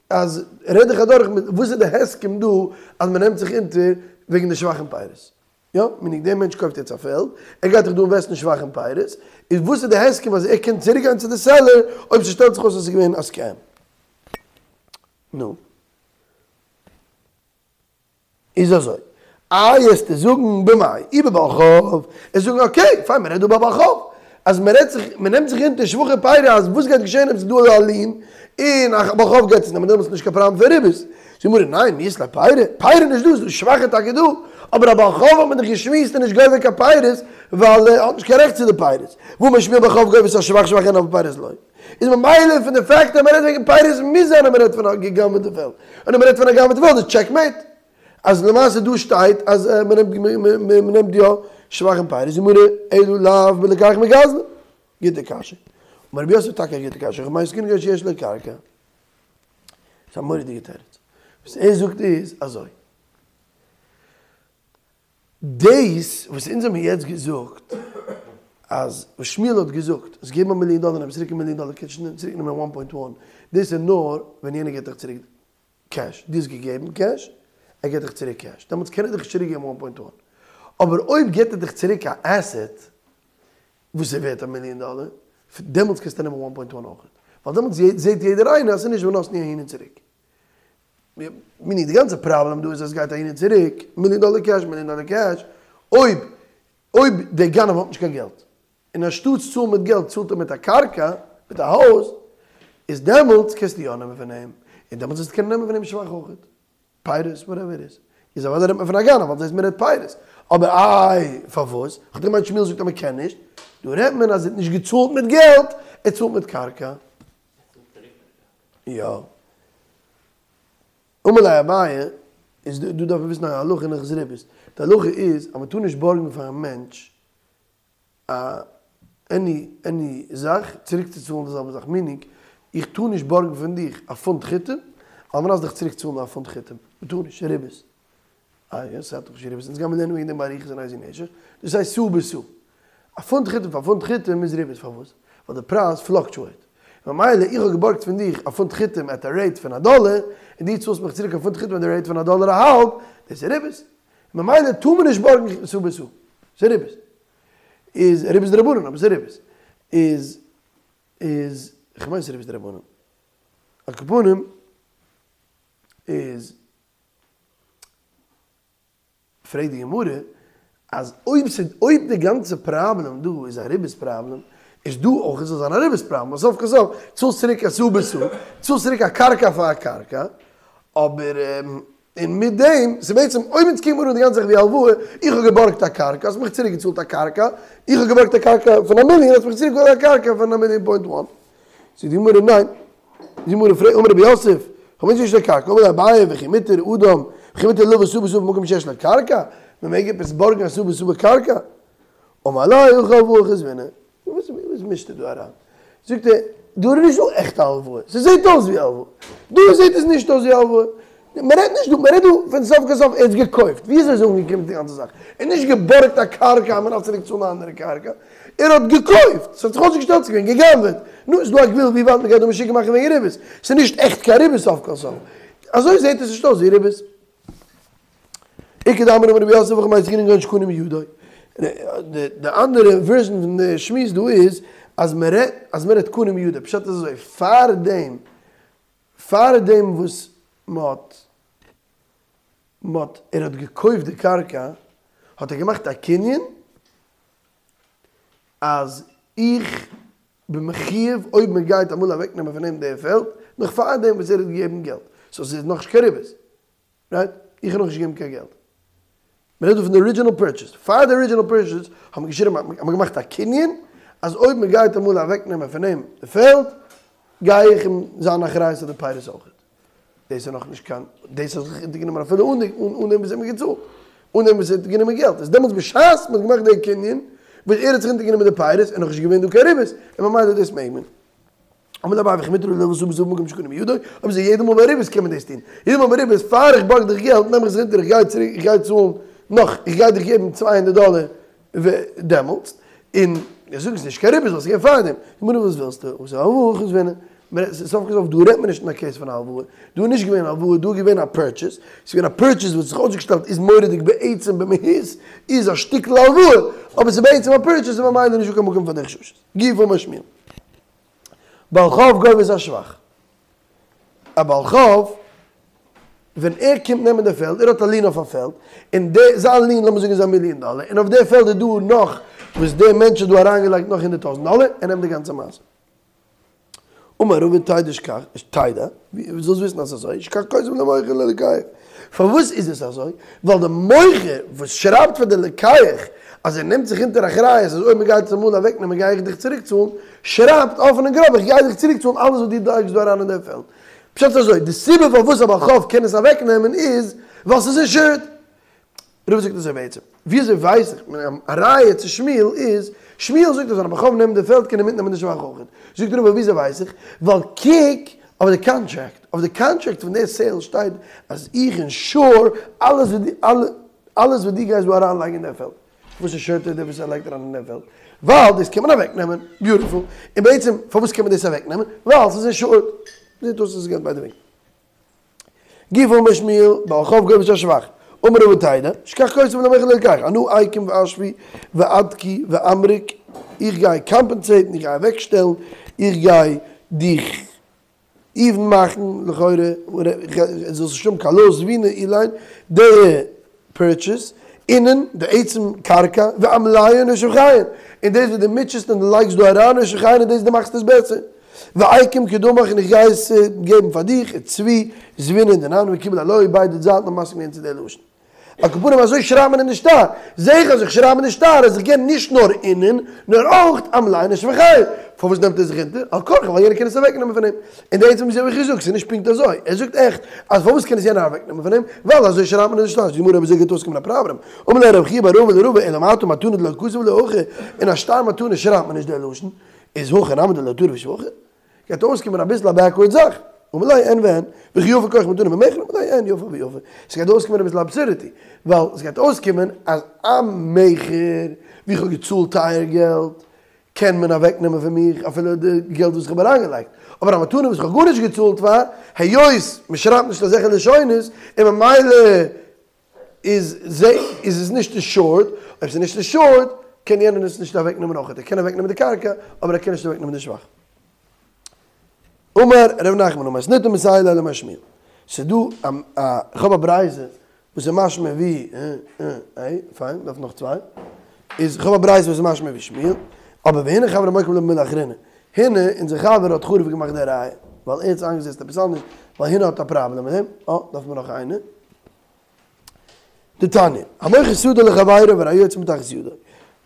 אז רעד דיך אדורך מיט וואס איז די הסכם דא אז מען נעמט זיך אונטער וועגן די שבח און פירות יא meaning דער מענטש קויפט יעצט א פעלד ער גייט דאך דא אינוועסטן שבח און פירות איז וואס איז די הסכם אז ער קען צוריק גיין צו די seller אויב ס'שטעלט זיך אויס אז ס'איז געווען א scam נו. איז אזוי, איי עסטו זאגן במאי אי בבעל חוב, עסט זאגן okay fine מ'רעדט דא ביי בעל חוב, אז מ'רעדט זיך, מ'נעמט זיך אונטער שבחא ופירא אז וואס גייט געשען אויב ס'איז דא א lien און א בעל חוב גייט עס נעמען דעמאלטס איז נישט קיין פראבלעם פון ריבית, זאגט די גמרא ניין מי אית ליה פירי, פירי נישט דא, ס'איז דא שבחא טאקע דא, אבער א בעל חוב האט מען דאך געשמועסט איז נישט גובה קיין פירות ווייל ער האט נישט קיין רעכט צו די פירות, והאמר שמואל בעל חוב גובה את השבח שבח אין אבל פירות לא. איז ממילא פון די fact אז מ'רעדט וועגן פירות מוז זיין אז מ'רעדט פון א גע'גנב'עטע פעלד, און אז מ'רעדט פון א גע'גנב'עטע פעלד איז checkmate אז למעשה דא שטייט אז מ'נעמט יא שבח און פירות, גמרא אלא לאו בלוקח מגזלן. גוטע קשיא. אמר רב יוסף טאקע א גוטע קשיא, במאי עסקינן כגון שיש לו קרקע. ס'איז א מורא'דיגע תירוץ. וואס ער זאגט איז אזוי. דאס וואס אונז האבן יעצט געזאגט אז וואס שמואל האט געזאגט אז געבן א מיליאן דאלער נעם צוריק א מיליאן דאלער קענסט נישט צוריק נעמען one point one דאס איז נאר ווען יענער געבט דיך צוריק קעש דו האסט געגעבן קעש ער געבט דיך צוריק קעש דעמאלטס קען ער דיך נישט צוריק געבן one point one אבער אויב געבט ער דיך צוריק א asset וואס איז ווערט א מיליאן דאלער דעמאלטס קענסטו נעמען one point one אויכעט ווייל דעמאלטס זעט יעדער איינער אז ס'איז נישט ונתנו אהין און צוריק. meaning די גאנצע פראבלעם דא איז אז עס גייט אהין און צוריק, מיליאן דאלער קעש, מיליאן דאלער קעש, אויב אויב דער גנב האט נישט קיין געלט, און אנשטאטס צאלן מיט געלט צאלט ער מיט א קרקע, מיט א הויז, איז דעמאלטס קענסטו יא נעמען פון אים, און דעמאלטס וועסטו קענען נעמען פון אים שבח אויכעט, פירות whatever it is, איז אוודאי רעדט מען פון א גנב ווייל דאס מען רעדט פירות, אבער איי פארוואס? כ'האב געמיינט שמואל זאגט אז מען קען נישט, דא רעדט מען אז ער האט נישט געצאלט מיט געלט, ער צאלט מיט קרקע. יא. אמר ליה אביי, איז דא דארף מען וויסן א הלכה אין הלכות ריבית. די הלכה איז אז מען טאר נישט בארגן פאר א מענטש א any any זאך צוריק צו צאלן די זעלבע זאך, meaning איך טאר נישט בארגן פון דיך א פונט חיטים על מנת דיך צוריק צאלן א פונט חיטים. מען טאר נישט, ריבית. אה יא, ס'האט דאך נישט ריבית, אונז גיימיר לערנען וועגן דעם באריכות אין איזהו נשך, דאס הייסט סאה בסאה. א פונט חיטים פאר פונט חיטים איז ריבית, פארוואס? ווייל די פרייז fluctuate. ממילא איך האב געבארגט פון דיך א פונט חיטים at א rate פון א דאלער, און דו צאלסט מיך צוריק א פונט חיטים at די rate פון א דאלער א האלב, דאס איז ריבית. ממילא טאר מען נישט בארגן סאה בסאה. ס'איז ריבית. איז ריבית דרבנן, אבער ס'איז ריבית. איז איז, כ'מיין ס'איז ריבית דרבנן. על כל פנים, איז. פרעגט די גמרא אז אויב ס'איז אויב די גאנצע פראבלעם דא איז א ריבית פראבלעם, איז דא אויך זאל זיין א ריבית פראבלעם, ווייל סוף כל סוף צאלסט צוריק א סאה בסאה, צאלסט צוריק א קרקע פאר א קרקע, אבער און מיט דעם, ס'איז בעצם אויב אונז קוקן מיר אן די גאנצע זאך ווי הלוואה, איך האב געבארגט א קרקע, האסט מיך צוריק געצאלט א קרקע, איך האב געבארגט א קרקע פון א מיליאן, האסט מיך צוריק געצאלט א קרקע פון א מיליאן point one. זאגט די גמרא ניין. די גמרא פרעגט אמר רב יוסף, כ'מיין נישט די קרקע, אמר אביי וכי מותר אדם, וכי מותר לוה סאה בסאה במקום שיש לו קרקע, מען מעג עפעס בארגן א סאה בסאה בקרקע? אמר ליה הכא הלוואה חזבינן, וואס מישסטו דא אריין? זאגט ער, דא איז נישט דא עכטע הלוואה, ס'זעט אויס ווי הלוואה, דא זעט עס נישט אויס ווי הלוואה, מען רעדט נישט דא, מען רעדט דא פון סוף כל סוף ער האט געקויפט, ווי אזוי איז אנגעקומען די גאנצע זאך? ער האט נישט געבארגט א קרקע אז מען דארף צוריק צאלן א אנדערע קרקע. ער האט געקויפט, ס'האט זיך אויסגעשטעלט ס'איז געווען גע'גנב'עט, נו, איז דא א גבול ווי ווייט מ'גייט דא משוגע מאכן וועגן ריבית, ס'איז נישט עכט קיין ריבית סוף כל סוף, אזוי זעט עס נישט אויס ווי ריבית. איכא דאמרי אמר רב יוסף הכא במאי עסקינן כגון שקנה מידו. די אנדערע ווערזשן פון די שמועס דא איז אז מ'רעדט אז מ'רעדט קנה מידו, פשט איז אזוי, פארדעם פארדעם וואס מ'האט מ'האט ער האט געקויפט די קרקע האט ער געמאכט א קנין אז איך בין מחויב אויב מען גייט אמאל אוועק נעמען פון אים די פעלד נאך פארדעם וואס ער האט געגעבן געלט סאו ס'איז נאכנישט קיין ריבית רייט? איך האב נאכנישט געגעבן קיין געלט. מען רעדט דא פון די ארידזשינעל פורטשעס. פאר די ארידזשינעל פורטשעס האט מען געשריבן האט מען געמאכט א קנין אז אויב מען גייט אמאל אוועק נעמען פון אים די פעלד גיי איך אים זיין אחריות אויף די פירות אויכעט. דאס איז נאכנישט קיין דאס האט זיך אונטערגענומען אפילו אן די אן דעם וואס ער האט מיר געצאלט. אן דעם וואס ער האט גענומען געלט. איז דעמאלטס בשעת מען האט געמאכט די קנין וואס ער האט זיך אונטערגענומען די פירות איז נאכנישט געווען דא קיין ריבית און ממילא דאס מעג מען. אמר ליה אביי וכי מותר ללוות סאה בסאה במקום שקנה מידו, אויב אזוי יעדע מאל ביי ריבית קען מען דאס טון, יעדע מאל ביי ריבית פאר איך בארג דיך געלט נעם איך זיך אונטער איך גיי צוריק איך גיי צאלן נאך איך גיי דיך געבן צוויי הונדערט דאלער דעמאלטס, און איך זאג עס איז נישט קיין ריבית ווייל עס איז געווען פארדעם, גמרא וואס ווילסטו, התם הלוואה חזבינן, סוף כל סוף דא רעדט מען נישט אין א קעיס פון א הלוואה, דא איז נישט געווען הלוואה דא איז געווען א פורטשעס, ס'איז געווען א פורטשעס וואס האט זיך אויסגעשטעלט איז מורא'דיג בעצם במהות איז א שטיקל הלוואה, אבער ס'איז בעצם א פורטשעס און ממילא נישטא קיין מקום פאר די חששות. גופא אמר שמואל. בעל חוב גובה את השבח. א בעל חוב, ווען ער קומט נעמען די פעלד, ער האט א לין אויף א פעלד, און די, זיין לין לאמיר זאגן איז א מיליאן דאלער, און אויף די פעלד איז דא נאך וואס דער מענטש האט דא אריינגעלייגט נאך הונדערט טויזנט דאלער, ער נעמט די גאנצע מעשה. אמר רבא תדע שכך, תדע, זאלסט וויסן אז ס'איז אזוי, שכך כותב למוכר ללוקח. פארוואס איז עס אזוי? ווייל די מוכר וואס שרייבט פאר די לוקח אז ער נעמט זיך אונטער אחריות אז אויב מ'גייט עס אמאל אוועקנעמען גיי איך דיך צוריקצאלן, שרייבט אפן און גראב איך גיי דיך צוריקצאלן אלעס וואס דו לייגסט דא אריין אין די פעלד. פשט איז אזוי, די סיבה פארוואס א בעל חוב קען עס אוועקנעמען איז ווייל ס'איז אינשורד. רבא זאגט אזוי בעצם, ווי אזוי ווייס איך, א ראיה צו שמואל איז, שמואל זאגט אז ווען א בעל חוב נעמט די פעלד קען ער מיטנעמען די שבח אויכעט. זאגט רבא ווי אזוי ווייס איך, ווייל קוק אויף די קאנטראקט, אויף די קאנטראקט פון די סעיל שטייט אז איך אינשור אלעס וואס דו אלעס וואס דו גייסט דא אריינלייגן אין די פעלד. וואס אינשורט ער די וואס ער לייגט אריין אין די פעלד? ווייל דאס קען מען אוועקנעמען. ביוטיפול. און בעצם פארוואס קען מען דאס אוועקנעמען? ווייל ס'איז אינשורד. זעט אויס אז עס גייט ביידע וועגן. גופא אמר שמואל, בעל חוב גובה את השבח, אמר רבא תדע, שכך כותב למוכר ללוקח, אנא איקום ואשווי ואדכי ואמריק, איך גיי קאמפענסעיטן, איך גיי אוועקשטעלן, איך גיי דיך איוון מאכן, לכאורה, זאלסט נישט האבן קיין לאס זבינא אילין, די פורטשעס, אינון, די עצם קרקע, ואמליין ושבחיין, און דאס וואס דו מוטשעסט און דו לייגסט דא אריין ושבחיין און דאס דו מאכסט עס בעסער. ואיקום קדמך און איך גיי עס געבן פאר דיך, וצבי זבינא דאינן וקיבל עלוהי, ביידע זייטן האבן מסכים געווען צו די לשון. על כל פנים אזוי שרייבט מען אין די שטר, זעה איך אז איך שרייב אין די שטר אז איך געב נישט נאר אינון, נאר אויך אמליין ושבחיין. פארוואס נעמט ער זיך אונטער? על כרחך ווייל יענער קען עס אוועקנעמען פון אים. און די עצם וויאזוי האב איך געזאגט, ס'איז נישט פונקט אזוי. ער זאגט עכט אז פארוואס קען עס יענער אוועקנעמען פון אים? ווייל אזוי שרייבט מען אין די שטר. זאגט די גמרא אויב אזוי גייט אויסקומען א פראבלעם. אמר ליה רב חייא בר אבא לרבא אלא מעתה מתנה דלא כתב לא הכי, אין א שטר מתנה שרייבט מען נישט די לשון, איז הכא נמי דלא טריף שבחא? גייט אויסקומען אביסל א בעקווארד זאך. אמר ליה אין ואין, וכי יפה כח מתנה ממכר? אמר ליה אין יפה ויפה. ס'גייט אויסקומען אביסל אבסורדיטי, ווייל ס'גייט אויסקומען אז א מכר ווי כ'האב געצאלט טייער געלט, קען מען אוועק נעמען פון מיך אפילו די געלט וואס איך האב אריינגעלייגט, אבער א מתנה וואס איך האב גארנישט געצאלט פאר, היות מען שרייבט נישט אזעלכע לשונות, און ממילא איז איז עס נישט אינשורד, אויב ס'איז נישט אינשורד קען יענער עס נישט אוועק נעמען אויכעט, ער קען אוועק נעמען די קרקע אבער ער קען נישט אוועק נעמען די שבח. אמר ר' נחמן אמר מתניתא מסייע ליה לאמר שמואל, ס'איז דא א א איך האב א ברייתא וואס איז משמע ווי אה, פיין, דארף נאך צוויי. איז כ'האב א ברייתא וואס איז משמע ווי שמואל, אבער והונא חברא מוקים לה במילי אחרינא. הונא, אונזער חבר האט חרוב געמאכט די ראיה, ווייל ער האט עס איינגעזעצט עפעס אנדערש, ווייל הונא האט א פראבלעם מיט דעם. אה, דארף מען נאך איינער. דתניא, המוכר שדה לחבירו והרי יוצאה מתחת ידו.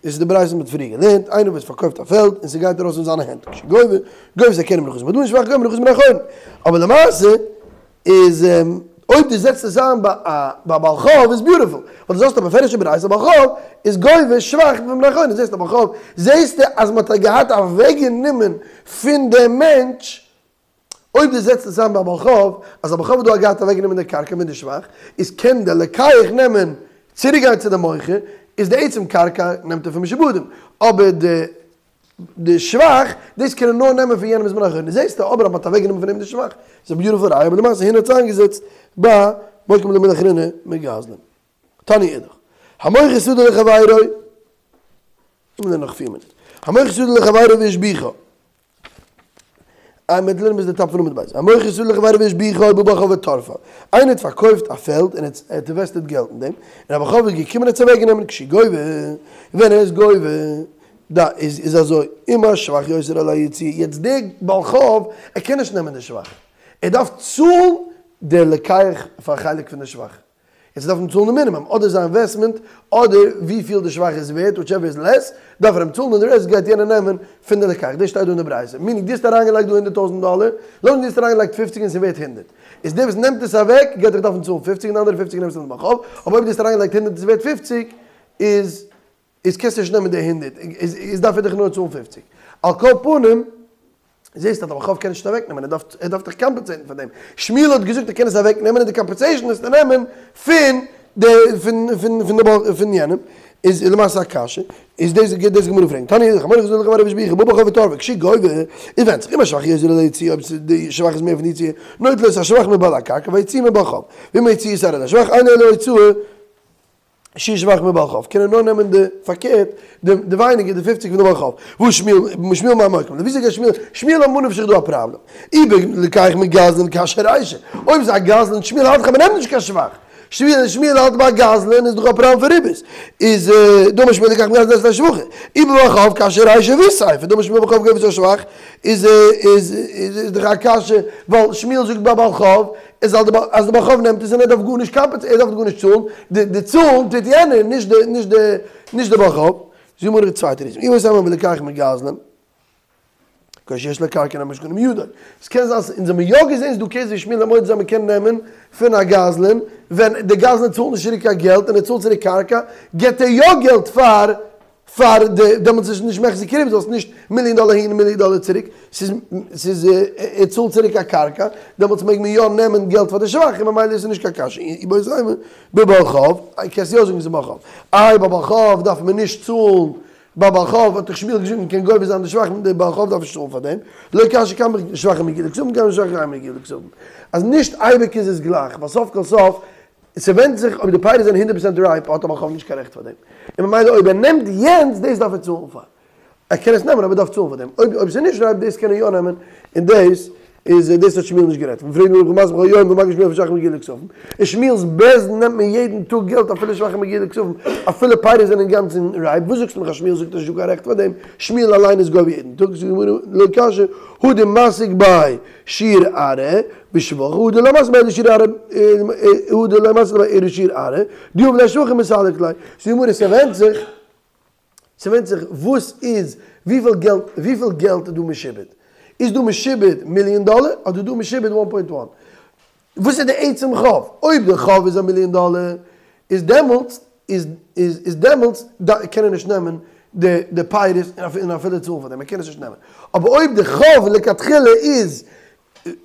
דאס איז די ברייתא וואס מ'האט פריער געלערנט, איינער וואס פארקויפט א פעלד און ס'גייט ארויס פון זיינע הענט, כשגובה, גובה את הכרם מנכסים עודאין שבח גובה מנכסים בני חורין. אבער למעשה איז אויב דו זעצט עס איין ביי א בעל חוב איז ביוטיפול, ווייל דו זאגסט א בפירוש'ע ברייתא א בעל חוב איז גובה שבח פון בני חורין, זעסט א בעל חוב זעסטו אז מ'האט געהאט אוועקגענומען פון דעם מענטש, אויב דו זעצט עס איין ביי א בעל חוב אז א בעל חוב האט דא געהאט אוועקגענומען די קרקע מיט די שבח, איז קען דער לוקח נעמען צוריק גיין צו די מוכר, איז די עצם קרקע נעמט ער פון משועבדים, אבער די. די שבח, דאס קען ער נאר נעמען פון יענעם בזמן האחרונה, זעסטו אבער אז מען האט אוועק גענומען פון אים די שבח, איז א ביוטיפול ראיה, אבער למעשה הונא האט עס איינגעזעצט ביי מוקים למילי אחרינא מגזלן. תניא אידך, המוכר שדה לחבירו, און נאך פיר מינוט, המוכר שדה לחבירו והשביחה, איי מ'וועט לערנען ביז די טאפ פון עמוד ב', המוכר שדה לחבירו והשביחה ובא בעל חוב וטרפה, איינער האט פארקויפט א פעלד און ער האט אינוועסטעד געלט אין דעם, און א בעל חוב איז געקומען און האט עס אוועק גענומען, כשהוא גובה, ווען ער איז גובה, דא איז איז אזוי, אם השבח יותר על היציאה, יעצט דער בעל חוב ער קען נישט נעמען די שבח, ער דארף צאלן דער לוקח פאר א חלק פון די שבח. יעצט דארף מען צאלן די מינימום, אדער זיין אינוועסטמענט, אדער וויפיל די שבח איז ווערט, וויטשעווער איז לעס, דארף ער אים צאלן און די רעסט גייט יענער נעמען פון די לוקח, דאס שטייט דא אין די ברייתא, מינינג דו האסט אריינגעלייגט דא הונדרעט טויזנט דאלער, לאמיר זאגן דו האסט אריינגעלייגט פופציג און ס'איז ווערט הונדרעט, איז דער וואס נעמט עס אוועק גייט דיך דארפן צאלן פופציג און די אנדערע פופציג נעמסטו פון די בעל חוב, אבער אויב דו האסט אריינגעלייגט הונדרעט און ס'איז ווערט פופציג, איז איז קענסטו נישט נעמען די הונדרעט, איז איז דארף ער דיך נאר צאלן פופציג. על כל פנים, זעסט אז די בעל חוב קען נישט אוועק נעמען, ער דארף ער דארף דיך קאמפענסעיטן פאר דעם. שמואל האט געזאגט ער קען עס אוועק נעמען און די קאמפענסעישן וועסטו נעמען פון די פון פון פון די בעל פון יענעם. איז למעשה א קשיא, איז דאס גייט דאס גמרא פרעגן, תניא אידך המוכר שדה לחברו והשביחה ובא בעל חוב וטרפה, כשהוא גובה, איז ווענדט זיך, אם השבח יותר על היציאה אויב די שבח איז מער פון די יציאה, נוטל את השבח מבעל הקרקע והיציאה מבעל חוב, ואם היציאה יתירה על השבח אין לו אלא הוצאה שיעור שבח מבעל חוב קען ער נאר נעמען די פארקערט די די ווייניגער די פופציג פון די בעל חוב והא שמואל שמואל מאי מוקים ליה וויאזוי גייט שמואל שמואל ממה נפשך דא א פראבלעם אי בלוקח מגזלן קשיא רישא אויב איז א גזלן שמואל האלט דאך אז מ'נעמט נישט קיין שבח שמואל שמואל האלט ביי גזלן איז דאך א פראבלעם פון ריבית איז דאמר שמואל לוקח מגזלן לית ליה שבחא אי בבעל חוב קשיא רישא וסיפא דאמר שמואל בעל חוב גובה את השבח איז איז איז דאך א קשיא ווייל שמואל זאגט ביי בעל חוב איז אז די בעל חוב נעמט עס און ער דארף גארנישט קאמפענסעיטן, ער דארף גארנישט צאלן, די צאלן טוט יענער, נישט די נישט די נישט די בעל חוב. זאגט די גמרא די צווייטע ריזן, איבעית אימא בלוקח מגזלן, כגון שיש לו קרקע והמשכונה מידו. עס קען זיין אונז האבן יא געזען ס'איז דא קעיס ווי שמואל איז מודה אז מ'קען נעמען פון א גזלן, ווען די גזלן צאלט נישט צוריק קיין געלט און ער צאלט צוריק קרקע, געבט ער יא געלט פאר פאר די, דעמאלטס איז נישט מחזי כריבית, ווייל ס'איז נישט מיליאן דאלער אהין און מיליאן דאלער צוריק, ס'איז ס'איז ער צאלט צוריק א קרקע, דעמאלטס מעג מען יא נעמען געלט פאר די שבח און ממילא איז עס נישט קיין קשיא, איבעית אימא בבעל חוב, קענסט יא זאגן ס'איז בעל חוב, איי ביי בעל חוב דארף מען נישט צאלן, ביי בעל חוב האט דאך שמואל געזאגט מען קען גובה זיין די שבח, די בעל חוב דארף נישט צאלן פאר דעם, לא קשיא כאן בשבח המגיע לכספים כאן בשבח שאין מגיע לכספים, אז נישט אייביג איז עס גלייך, ווייל סוף כל סוף ס'ווענדט זיך אויב די פירות זענען הונדערט פראצענט רייפ האט א בעל חוב נישט קיין רעכט פאר דעם, און ממילא אויב ער נעמט יענץ דאס דארף ער צאלן פאר. ער קען עס נעמען אבער ער דארף צאלן פאר דעם. אויב אויב ס'איז נישט רייפ דאס קען ער יא נעמען און דאס איז דאס האט שמואל נישט גערעדט פון. פרעגט די גמרא והא מתני בכל יום ומגיד שמואל אפילו שבח מגיע לכספים. אין שמואל'ס בית דין נעמט מען יעדן טאג געלט אפילו שבח מגיע לכספים אפילו פירות זענען אינגאנצן רייפ. וואס זאגסטו מיך אז שמואל זאגט אז נישטא קיין רעכט פאר דעם? שמואל אליין איז גובה יעדן טאג. זאגט די גמרא לא קשיא הא דמסיק ביה שיעור ארעא בשבחא הא דלא מסיק ביה שיעור ארעא הא דלא מסיק ביה אלא שיעור ארעא דיהיב ליה שבחא מסלק ליה זאגט די גמרא ס'ווענדט זיך ס'ווענדט זיך וואס איז וויפיל געלט וויפיל געלט איז דא משועבד איז דא משועבד מיליאן דאלער אדער דא משועבד וואן פוינט וואן וואס איז די עצם חוב אויב די חוב איז א מיליאן דאלער איז דעמאלטס איז איז איז דעמאלטס קען ער נישט נעמען די די פירות און אפילו צאלן פאר דעם, ער קען עס נישט נעמען. אבער אויב די חוב לכתחילה איז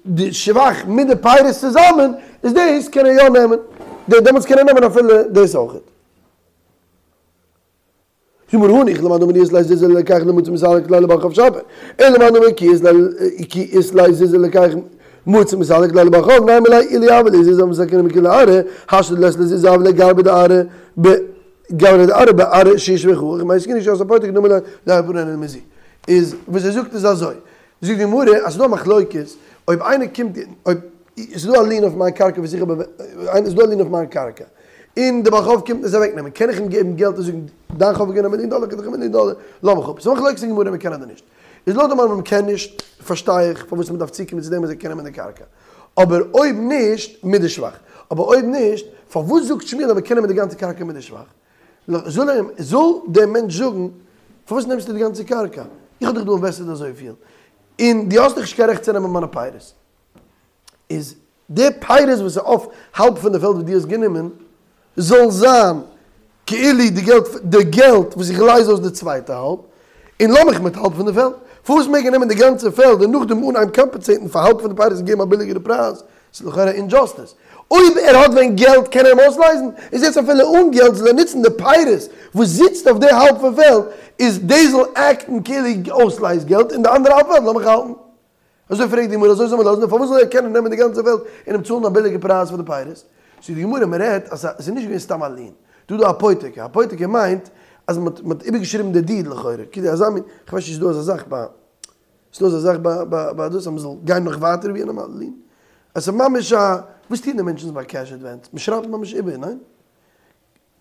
די שבח מיט די פירות צוזאמען, איז דאס קען ער יא נעמען, דעמאלטס קען ער נעמען אפילו דאס אויכעט. זאגט די גמרא הניחא למאן דאמר אי אית ליה זוזי ללוקח לא מצי מסלק ליה לבעל חוב שפיר, אלא למאן דאמר כי אית ליה כי אית ליה זוזי ללוקח מצי מסלק ליה לבעל חוב נימא ליה אילו הוה לי זוזי הוה מסלקינא מכולי ארעא, השתא דלית ליה זוזי הוה ליה גרבא דארעא ב גברא דארעא בארעא שישבחה ומתקינה כשעשאה פורטה כדאמר ליה לא אפרעינן מזו. איז וואס ער זאגט איז אזוי, זאגט די גמרא אז ס'איז דא א מחלוקת אויב איינער קומט אויב ס'איז דא א לין אויף מיין קרקע וואס איך האב איז דא א לין אויף מיין קרקע און די בעל חוב קומט עס אוועק נעמען קען איך אים געבן געלט און זאגן דיין חוב איז געווען א מיליאן דאלער כ'גיב דיך א מיליאן דאלער לאז מיך אפ. ס'איז א מחלוקת אין גמרא מ'קען אדער נישט. איז לויט די מאן דאמר מ'קען נישט פארשטיי איך פארוואס מ'דארף צוקומען צו דעם אז ער קען נעמען די קרקע. אבער אויב נישט מיט די שבח. אבער אויב נישט פארוואס זאגט שמואל אז מ'קען נעמען די גאנצע קרקע מיט די שבח? זאל אים זאל דער מענטש זאגן פארוואס נעמסטו די גאנצע קרקע? איך האב דיך דא אינוועסטעד אזויפיל און דו האסט דאך נישט קיין רעכט צו נעמען מיינע פירות. איז די פירות וואס איז אויף האלב פון די פעלד וואס דו האסט גענומען זאל זיין כאילו די געלט די געלט וואס איך לייז אויס די צווייטע האלב, און לאז מיך מיט האלב פון די פעלד. פארוואס מעג ער נעמען די גאנצע פעלד און נאכדעם אנהייבן קאמפענסעיטן פאר האלב פון די פירות און געבן א ביליגערע פרייז? ס'איז לכאורה אינדזשאסטיס. אויב ער האט ווען געלט קען ער אים אויסלייזן, איז יעצט אפילו אן געלט זאל ער נוצן די פירות וואס זיצט אויף די האלב פון פעלד, איז דאס זאל עקטן כאילו אויסלייז געלט און די אנדערע האלב פעלד לאמיך האלטן. אזוי פרעגט די גמרא אזוי זאל מען לאזן, פארוואס זאל ער קענען נעמען די גאנצע פעלד און אים צאלן א ביליגע פרייז פאר די פירות? זאגט די גמרא מען רעדט אז עס איז נישט געווען סתם א lien, דא איז דא א אפותיקי, אפותיקי מיינט אז מען האט איבערגעשריבן די deed לכאורה, כאילו אזא מין, כ'ווייס נישט צו ס'איז דא אזא זאך ביי, ס'איז דא אזא זאך ביי ביי ביי דאס אז מען זאל גיין נאך ווייטער ווי א נארמאלע lien? עס איז ממש א, וואס טוען די מענטשן ביי cash advance? מען שרייבט ממש איבער, ניין?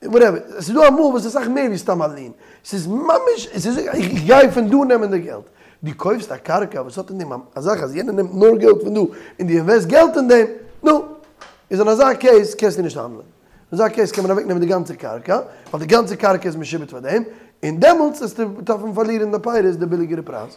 Whatever, עס איז דא אמאל וואס איז אסאך מער ווי סתם א lien, ס'איז ממש, עס איז איך גיי פון דא נעמען די געלט, דו קויפסט א קרקע וואס האט אין דעם א זאך אז יענער נעמט נאר געלט פון דא און דו invest געלט אין דעם, נו, איז אין אזא case קענסטו נישט האנדלען, אין אזא case קען מען אוועק נעמען די גאנצע קרקע, ווייל די גאנצע קרקע איז משועבד פאר דעם, און דעמאלטס וועסטו דארפן פארלירן די פירות די ביליגערע פרייז.